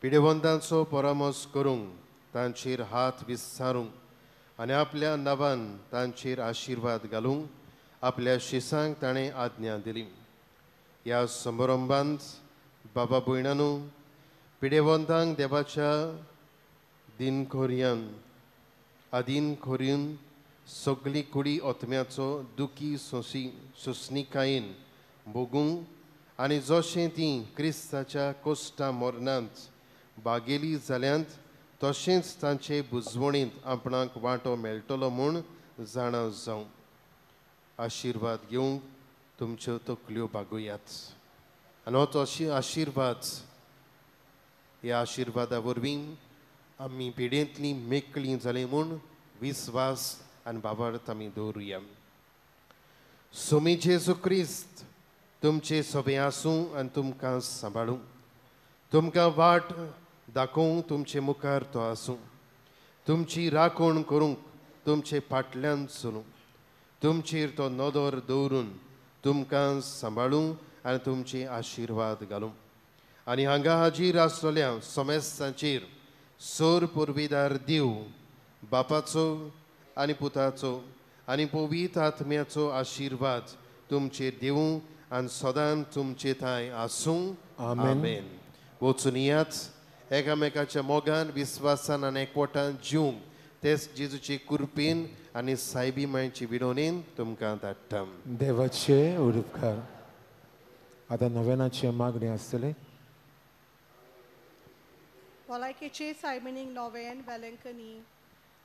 पिडेवंतांचो परामर्श करूंक तांचेर हात विस्तारूंक आनी आपल्या नांवान तांचेर आशिर्वाद घालूंक आपल्या शिसांक ताणें आज्ञा दिली. ह्या समारंभांत बाबा भयणानू पिडेवंतांक देवाच्या दिनखोर्यान आदीन खोर्यून सगळी कुडी आत्म्याचो दुखी सोंसी सोंसणिकायेन भोगूंक आनी जशें तीं क्रिस्ताच्या कोश्टा मरणांत बागेली जाल्यांत तशेंच तांचे बुजवणींत आपणाक वांटो मेळटलो म्हूण जाणा जावं. आशिर्वाद घेवंक तुमच्यो तकल्यो बागोयात आनी हो तो आशिर्वाद ह्या आशिर्वादा वरवीं आमी पिडेंतलीं मेकळीं जालीं म्हूण विस्वास आनी बाबार्थ आमी दवरुया. सोमी जेजू क्रिस्त तुमचे सोबें आसूं आनी तुमकां सांबाळूं तुमकां वाट दाखोवंक तुमचे मुखार तो आसूं तुमची राखण करूंक तुमचे फाटल्यान चलूं तुमचेर तो नदर दवरून तुमकां सांबाळूं आनी तुमचे आशिर्वाद घालूं. आनी हांगा हाजीर आसलेल्या समेस्तांचेर सोर पुर्विदार देव बापाचो आनी पुताचो आनी पवित्र आत्म्याचो आशिर्वाद तुमचेर दिवूं आनी सदां तुमचे थंय आसूं. आमेन. वचून यात एकामेकाच्या मोगान विस्वासान आनी एकवटान जिवंक तेच जेजूचे कृपेन आनी सायबी मायचे विनवणेन तुमकां धाडटा. देवाचे उपकार. आतां नव्यानाचे मागणें आसतलें. भलायकेचे सायबिणीक नोवेन वेलंकनी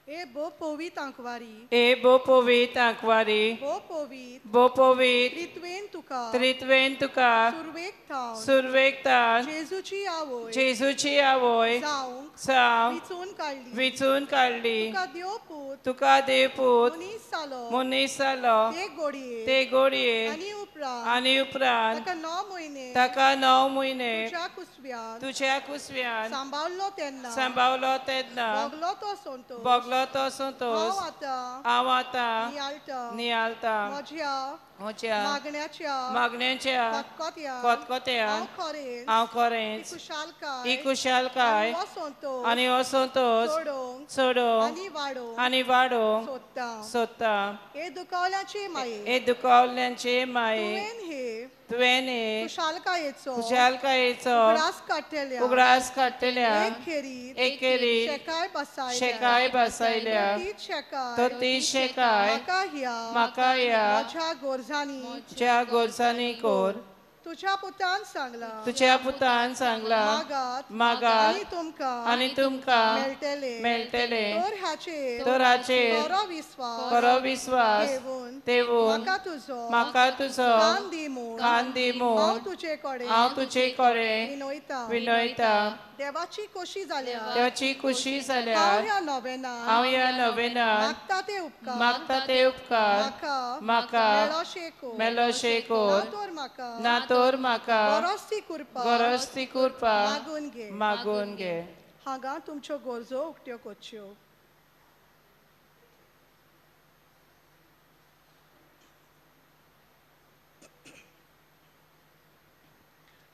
ए बो पोवीत आंकवारी, ए बो पोवीत आंकवारी, बो पोवीत, बो पोवीत, त्रित्वेन तुका, त्रित्वेन तुका, सुरवेक थावन, सुरवेक थावन, जेजूची आवय, जेजूची आवय जावंक, जावंक विचून काडली, विचून काडली, तुका देवपूत, तुका देवपूत, मनीस जालो, मनीस जालो, ते गोडये, ते गोडये, आनी उपरांत, आनी उपरांत ताका 9 म्हयने, ताका 9 म्हयने, तुज्या कुसव्यान, तुज्या कुसव्यान सांबाळलो तेन्ना, सांबाळलो तेन्ना, भोगलो तो संतोष, भोगलो तो संतोष, हांव आतां हांव आतां नियाळटा, नियाळटा, म्हज्या म्हज्या मागण्याच्या, मागण्याच्या खतखत्यान, खतखत्यान, हांव खरेंच, हांव खरेंच ही खुशालकाय, ही खुशालकाय आनी हो संतोष, आनी हो संतोष चडोवंक, चडोवंक आनी वाडोवंक, आनी वाडोवंक सोदता, सोदता. हे दुखावल्याचे माये, हे दुखावल्यांचे माये, तुवें हे तुवें हे खुशालकायेचो, खुशालकायेचो उगडास काडटल्या, उगडास काडटल्या, एक खेरीत, एक खेरीत, शेकाय बसायल्या, शेकाय बसायल्या, तर तीच शेकाय, तर तीच शेकाय, म्हाका ह्या, म्हाका ह्या, म्हज्या गोरजांनी, ज्या गोरजांनी कोर, तुझ्या पुतान सांगला, तुझ्या पुतान सांगला, मागात, मागात, आनी तुमकां, आनी तुमकां मेळटले, मेळटले, तर हाचेर, तर हाचेर खरो विस्वास, खरो विस्वास ठेवून, ठेवून, म्हाका तुजो, म्हाका तुजो कान दी म्हूण, कान दी म्हूण, हांव तुजे कडेन, हांव तुजे कडेन विनयता, विनयता. देवाची खोशी जाल्यार, देवाची खोशी जाल्यार, हांव ह्या नोवेनान, हांव ह्या नोवेनान, मागता ते उपकार, मागता ते उपकार, म्हाका, म्हाका मेळोशे कोर, मेळोशे कोर, ना तर म्हाका, ना तर म्हाका, गरज ती कृपा, गरज ती कृपा मागून घे, मागून घे. हांगा तुमच्यो गरजो उक्त्यो करच्यो.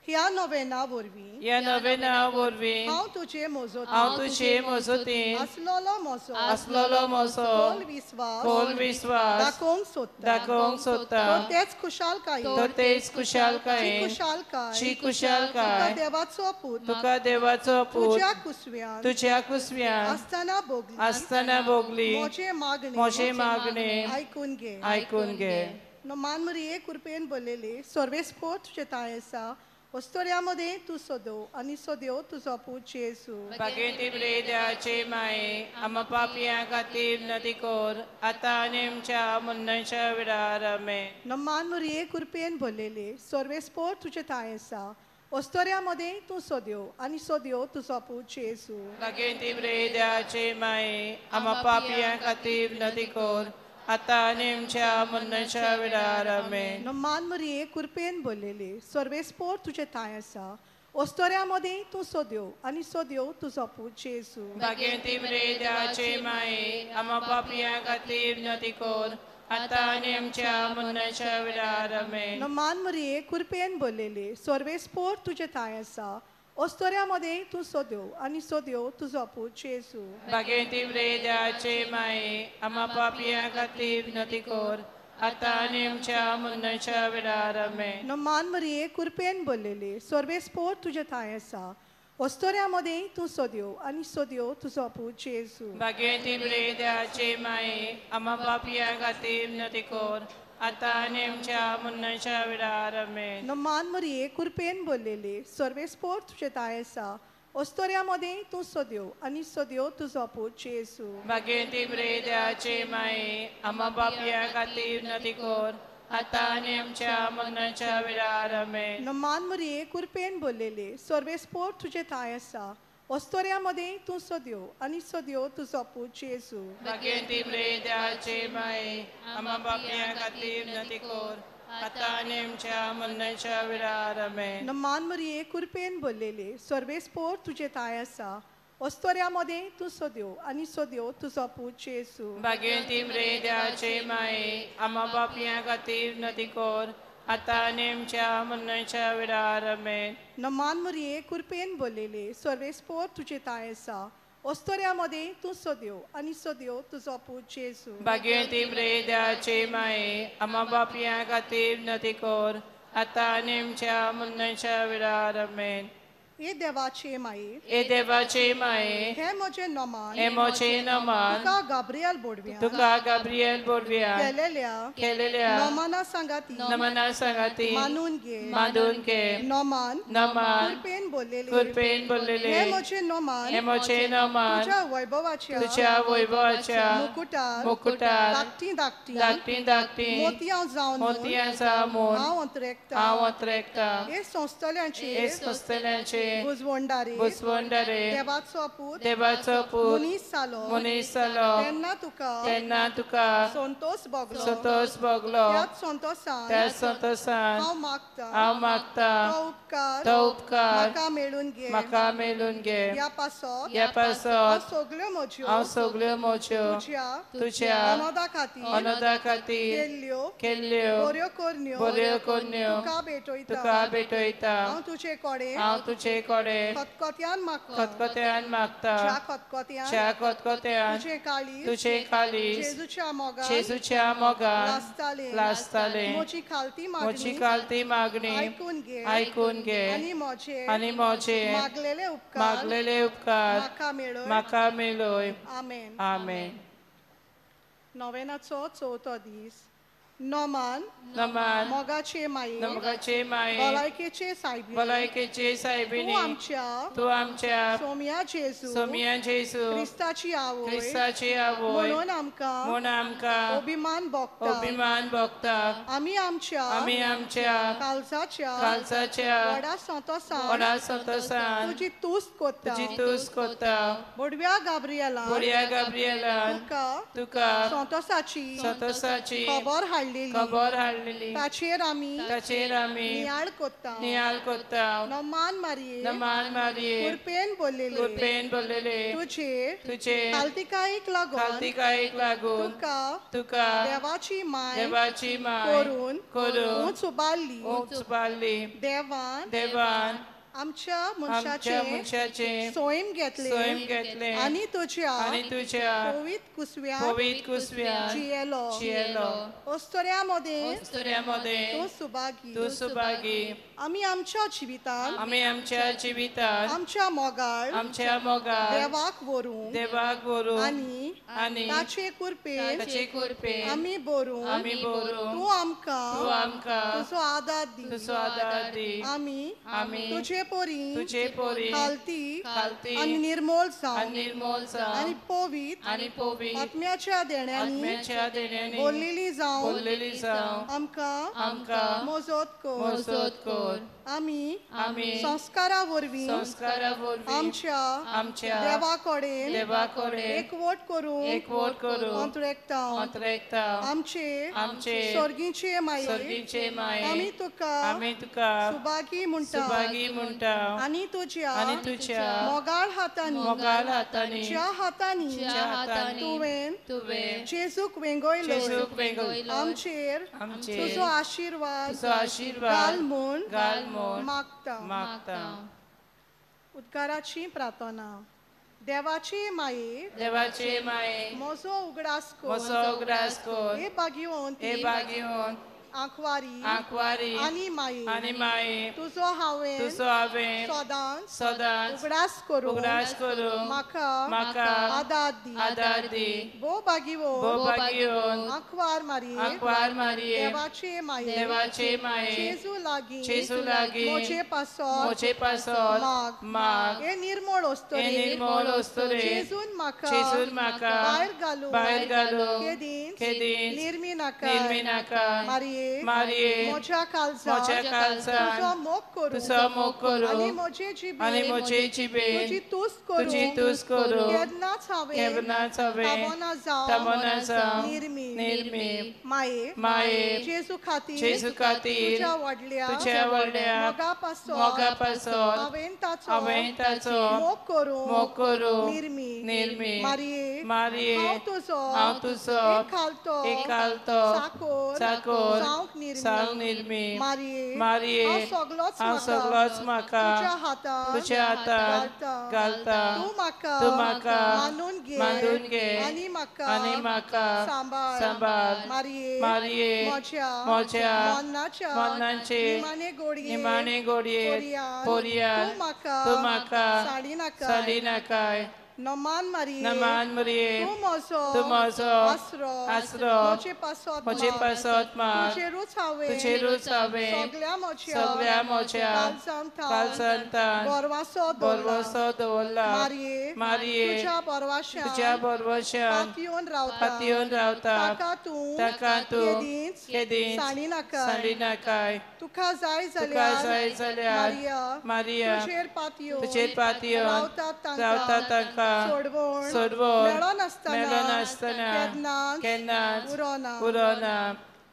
ह्या नोवेना वरवीं, ह्या नोवेना वरवीं, हांव तुजे मोजोतीन, हांव तुजे मोजोतीन, आसलोलो म्हजो, आसलोलो म्हजो, खोल विस्वास, खोल विस्वास, दाखोवंक सोदता, दाखोवंक सोदता, तर तेच खुशालकायेन, तर तेच खुशालकायेन, ची खुशालकाय, ची खुशालकाय, तुका देवाचो पूत, तुका देवाचो पूत, तुज्या कुसव्यान, तुज्या कुसव्यान, आसतना भोगली, आसतना भोगली, म्हजें मागणें, म्हजें मागणें आयकून घे, आयकून घे. मान मरिये कृपेन भरलेली सर्वेस्पोर तुजें थांय आसा, वस्तोऱ्या मदें तूं सोदो आनी सोद्यो तुजो पूत जेजू. भाग्यवती देवाचे माये, आम्हा पापयां खातीर विनंती कर, आतां आनी आमच्या मरणाच्या वेळार. आमेन. मान मरिये कृपेन भरलेली सर्वेस्पोर तुजें थांय आसा, वस्तोऱ्या मदें तूं सोद्यो आनी सोद्यो तुजो पूत जेजू. भाग्यवती देवाचे माये, आम्हा पापयां खातीर विनंती कर, आतां आनी आमच्या मरणाच्या वेळार. आमेन. मान मरिये कृपेन भरलेली सर्वेस्पोर तुजें थांय आसा, वस्तोऱ्या मदें तूं सोद्यो आनी सोद्यो तुजो पूत जेजू. भाग्यवती देवाचे माये, आम्हा पापयां खातीर विनंती कर, आतां आनी आमच्या मरणाच्या वेळार. आमेन. मान मरिये कृपेन भरलेली सर्वेस्पोर तुजें थांय आसा, वस्तोऱ्या मदें तूं सोद्यो आनी सोद्यो तुजो पूत जेजू. भाग्यवती देवाचे माये, आम्हा पापयां खातीर विनंती कर, आतां आनी आमच्या मरणाच्या वेळार. आमेन. मान मरिये कृपेन भरलेली सर्वेस्पोर तुजें थांय आसा, वस्तोऱ्या मदें तूं सोद्यो आनी सोद्यो तुजो पूत जेजू. भाग्यवती देवाचे माये, आम्हा पापयां खातीर विनंती कर, आतां आनी आमच्या मरणाच्या वेळार. आमेन. मान मरिये कृपेन भरलेली सर्वेस्पोर तुजें थांय आसा, वस्तोऱ्या मदें तूं सोद्यो आनी सोद्यो तुजो पूत जेजू. भाग्यवती देवाचे माये, आम्हा पापयां खातीर विनंती कर, आतां आनी आमच्या मरणाच्या वेळार. आमेन. मान मरिये कृपेन भरलेली सर्वेस्पोर तुजें थांय आसा, वस्तोऱ्या मदें तूं सोद्यो आनी सोद्यो तुजो पूत जेजू. भाग्यवती देवाचे माये, आम्हा पापयां खातीर विनंती कर, आतां आनी आमच्या मरणाच्या वेळार. आमेन. मान मरिये कृपेन भरलेली सर्वेस्पोर तुजें थांय आसा, वस्तोऱ्या मदें तूं सोद्यो आनी सोद्यो तुजो पूत जेजू. भाग्यवती देवाचे माये, आम्हा पापयां खातीर विनंती कर, आतां आनी आमच्या मरणाच्या वेळार. आमेन. मान मरिये कृपेन भरलेली सर्वेस्पोर तुजें थांय आसा, वस्तोऱ्या मदें तूं सोद्यो आनी सोद्यो तुजो पूत जेजू. भाग्यवती देवाचे माये, आम्हा पापयां खातीर विनंती कर, आतां आनी आमच्या मरणाच्या वेळार. आमेन. हे देवाचे माये, हे देवाचे माये, हे म्हजें नमान, हे म्हजें नमान, तुका गाब्रियल बोडव्या, तुका गाब्रियल बोडव्या केलेल्या केलेल्या नमना सांगाती, नमना सांगाती मानून घे, मानून घे. नमान, नमान, कृपेन बोललेले, कृपेन बोललेले, हे म्हजें नमान, हे म्हजें नमान, तुझ्या वैभवाच्या, तुझ्या वैभवाच्या मुकुटार, मुकुटार धाकटी धाकटी, धाकटी धाकटी मोतयां जावन, मोतयां जावन हांव अंतरेकता, हांव अंतरेकता. हे संस्थल्यांचे, हे संस्थल्यांचे बुजवंडारे, बुजवंडारे, देवाचो पूत, देवाचो पूत मनीस जालो, मनीस जालो, तेन्ना तुका, तेन्ना तुका संतोष भोगलो, संतोष भोगलो. त्याच संतोषान, त्याच संतोषान हांव मागता, हांव मागता, तो उपकार, तो उपकार म्हाका मेळून घे, म्हाका मेळून घे. ह्या पासत, ह्या पासत हांव सगल्यो म्हज्यो, हांव सगल्यो म्हज्यो तुज्या, तुज्या अनोदा खातीर, अनोदा खातीर केल्ल्यो, केल्ल्यो बऱ्यो करण्यो, बऱ्यो करण्यो तुका भेटयता, तुका भेटयता. हांव तुजे कडेन, हांव तुजे कडेन खतखत्यान मागता, खतखत्यान मागता, ज्या खतखत्यान, ज्या खतखत्यान तुजे काळीज, तुजे काळीज जेजूच्या मोगान, जेजूच्या मोगान लासतालें, लासतालें. म्हजी खालती मागणी, म्हजी खालती मागणी आयकून घे, आयकून घे, आनी म्हजे, आनी म्हजे मागलेले उपकार, मागलेले उपकार म्हाका मेळय, म्हाका मेळय. आमेन. आमेन. नोवेनाचो चवथो दीस. नमान, नमान, मोगाचे माये, मोगाचे माये, भलायकेचे सायबीणी, भलायकेचे सायबीणी, तूं आमच्या, तूं आमच्या सोम्या जेजू, सोम्या जेजू, क्रिस्ताची आवय, क्रिस्ताची आवय म्हणून आमकां, म्हणून आमकां अभिमान भोगता, अभिमान भोगता. आमी आमच्या, आमी आमच्या काळजाच्या, काळजाच्या व्हडा संतोसान, व्हडा संतोसान तुजी तुस्त करता, तुजी तुस्त करता. बोडव्या गाब्रियलान, बोडव्या गाब्रियलान तुका, तुका संतोसाची, संतोसाची खबर हाडली, खबर हाडलेली, ताचेर आमी, ताचेर आमी नियाळ करता, नियाळ करता. नमान मारये, नमान मारये, कृपेन बोललेले, कृपेन बोललेले, तुजे, तुजे खालतिकायेक लागून, खालतिकायेक लागून, तुका, तुका देवाची माय, देवाची माय करून, करून उंच उबारली, उंच उबारली. देवान, देवान आमच्या मनशाचें सोयम घेतलें, सोयम घेतलें, आनी तुज्या, आनी तुज्या पवित्र कुसव्यान, पवित्र कुसव्यान जियेलो, जियेलो. अस्तुऱ्यां मदें, अस्तुऱ्यां मदें तूं सुभागी, तूं सुभागी. आमी आमच्या जिवितान, आमी आमच्या जिवितान, आमच्या मोगाळ, आमच्या मोगाळ देवाक व्हरूंक, देवाक व्हरूंक, आनी, आनी ताचे कृपेन, ताचे कृपेन आमी बरोवंक, आमी बरोवंक, तूं आमकां, तूं आमकां तुजो आदार दी, तुजो आदार दी. आमी, आमी तुजे पोरी, तुजे पोरी, खालती, खालती आनी निर्मोल जावं, आनी निर्मोल जावं, आनी पवित्र, आनी पवित्र आत्म्याच्या देण्यांनी, आत्म्याच्या देण्यांनी बोललेली जावं, बोललेली जावं, आमकां, आमकां मजत कर, मजत कर. आमी, आमी संस्कारा वरवीं, संस्कारा वरवीं, आमच्या, आमच्या देवा कडेन, देवा कडेन एकवट करून, एकवट करून, अंतरेकता, अंतरेकता. आमचे, आमचे सर्गीचे माये, सर्गीचे माये, आमी तुका, आमी तुका सुभागी म्हणटा, सुभागी म्हणटा, आनी तुज्या, आनी तुज्या मोगाळ हातांनी, मोगाळ हातांनी, ज्या हातांनी, ज्या हातांनी तुवें, तुवें जेजूक वेंगयलो, जेजूक वेंगयलो, आमचेर, आमचेर तुजो आशिर्वाद, तुजो आशिर्वाद घाल म्हूण, घाल म्हूण मागता, मागता. उद्गाराची प्रार्थना. देवाचे माये, देवाचे माये, म्हजो उगडास कर, म्हजो उगडास कर, हे भाग्यवंत, हे भाग्यवंत, आंकवारी, आंकवारी, आनी माये, आनी माये, तुजो हांवें, तुजो हांवें सदांच, सदांच उगडास करूं, उगडास करूं, म्हाका, म्हाका आदार दी, आदार दी. भोव भाग्यवंत, भोव भाग्यवंत, आंकवार मारये, आंकवार मारये, देवाचे माये, देवाचे माये, जेजू लागीं, जेजू लागीं, म्हजे पासत, म्हजे पासत, माग, माग, हे निर्मळ अस्तुरे, हे निर्मळ अस्तुरे, जेजून म्हाका, जेजून म्हाका, भायर घालूं, भायर घालूं, केदींच, केदींच, निर्मी नाका, निर्मी नाका. मारये, मारये, म्हज्या काळजान, म्हज्या काळजान, तुजो मोग करूं, तुजो मोग करूं, आनी म्हजे जिबेन, आनी म्हजे जिबेन, तुजी तुस्त करूं, तुजी तुस्त करूं, केन्नाच हांवें, केन्नाच हांवें, थांबना जावं, थांबना जावं, निर्मी, निर्मी. माये, माये, जेजू खातीर, जेजू खातीर, तुज्या व्हडल्या, तुज्या व्हडल्या, मोगा पासत, मोगा पासत, हांवें ताचो, हांवें ताचो, मोग करूं, मोग करूं, निर्मी, निर्मी. मारये, मारये, हांव तुजो, हांव तुजो, एक खालतो, एक खालतो, चाकोर, चाकोर जावंक निर्मी जावंक निर्मी मारये मारये हांव सगलोच हांव सगलोच म्हाका तुज्या हातांत तुज्या हातांत घालता तूं म्हाका तूं म्हाका मानून घे मानून घे आनी म्हाका आनी म्हाका सांबाळ सांबाळ मारये मारये म्हज्या म्हज्या मरणाच्या मरणाचे निमाणे गोडये निमाणे गोडये पोरयान तूं म्हाका तूं म्हाका साडी नाका साडी नाकाय नमान मारये नमान मारये तूं म्हजो तूं म्हजो आसरो आसरो म्हजे पासत म्हजे पासत माग तुजेरूच हांवें तुजेरूच हांवें सगल्या म्हज्या सगल्या म्हज्या काळजांत बरवासो बरवासो दवरला मारये मारये तुज्या बरवाशान तुज्या बरवाशान पातयेवन रावता पातयेवन रावता ताका तूं ताका तूं केदींच केदींच साणी नाकाय साणी नाकाय तुका जाय तुका जाय जाल्यार मारिया मारिया तुजेर पातयेवन तुजेर पातयेवन रावता रावता तांकां सोडवण सोडवण मेळनासतना मेळनासतना केन्नाच केन्नाच उरोना उरोना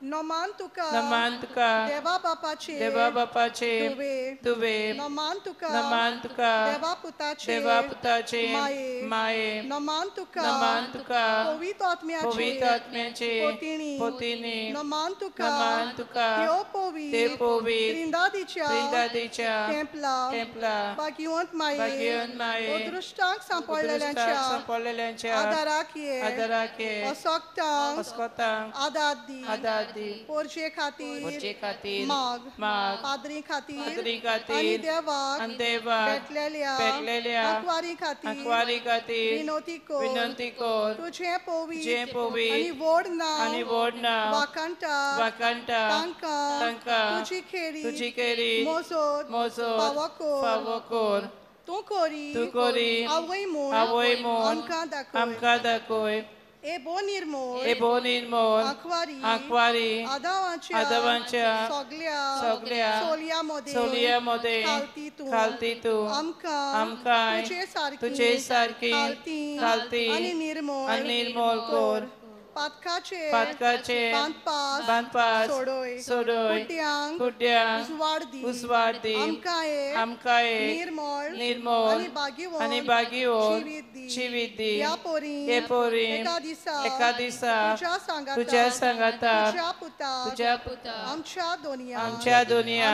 नमान तुका नमान तुका देवा बापाचे देवा बापाचे तुवे तुवे नमान तुका नमान तुका देवा पुताचे देवा पुताचे माये माये नमान तुका नमान तुका पवित्र आत्म्याचे पवित्र आत्म्याचे पोतिणी पोतिणी नमान तुका नमान तुका त्यो पवित्र ते पवित्र त्रिंदादीच्या त्रिंदादीच्या टेम्पला टेम्पला भाग्यवंत माये भाग्यवंत माये अदृश्टांक सांपडलेल्यांच्या सांपडलेल्यांच्या आदाराक ये आदाराक ये असक्तांक असक्तांक आदार दी आदार दी पोरजे खातीर पोरजे खातीर माग माग पाद्री खातीर पाद्री खातीर आनी देवाक आनी देवाक भेटलेल्या भेटलेल्या आंकवारी खातीर आंकवारी खातीर विनोती कर विनंती कर तुजें पवित्र तुजें पवित्र आनी व्हड नांव आनी व्हड नांव वाखाणटा वाखाणटा तांकां तांकां तुजी खेरी तुजी खेरी मोजोत मोजोत फावो कर फावो कर तूं करी तूं करी आवय म्हूण आवय म्हूण आमकां दाखय आमकां दाखय ए बो निर्मोल ए बो निर्मोल आंकवारी आंकवारी आदावाच्या आदावाच्या सगल्या सगल्या सोलया मदें सोलया मदें खालती तूं खालती तूं आमकां आमकां तुजे सारकी तुजे सारकी खालती खालती आनी निर्मोल आनी निर्मोल कर पातकाचे पातकाचे बांदपास बांदपास सोडय सोडय कुड्ड्यांक कुड्ड्यांक उजवाड दी उजवाड दी आमकां एक आमकां एक निर्मळ निर्मळ आनी भाग्यवंत आनी भाग्यवंत जिवीत दी जिवीत दी ह्या पोरी हे पोरी एका दिसा एका दिसा तुज्या सांगाता तुज्या सांगाता तुज्या पुता तुज्या पुता आमच्या दोनया आमच्या दोनया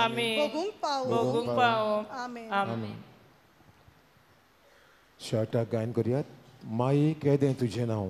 आमी भोगूंक पावो भोगूंक पावो आमेन आमेन. शॉर्टाक गायन करूयात माई केदें तुजें नांव.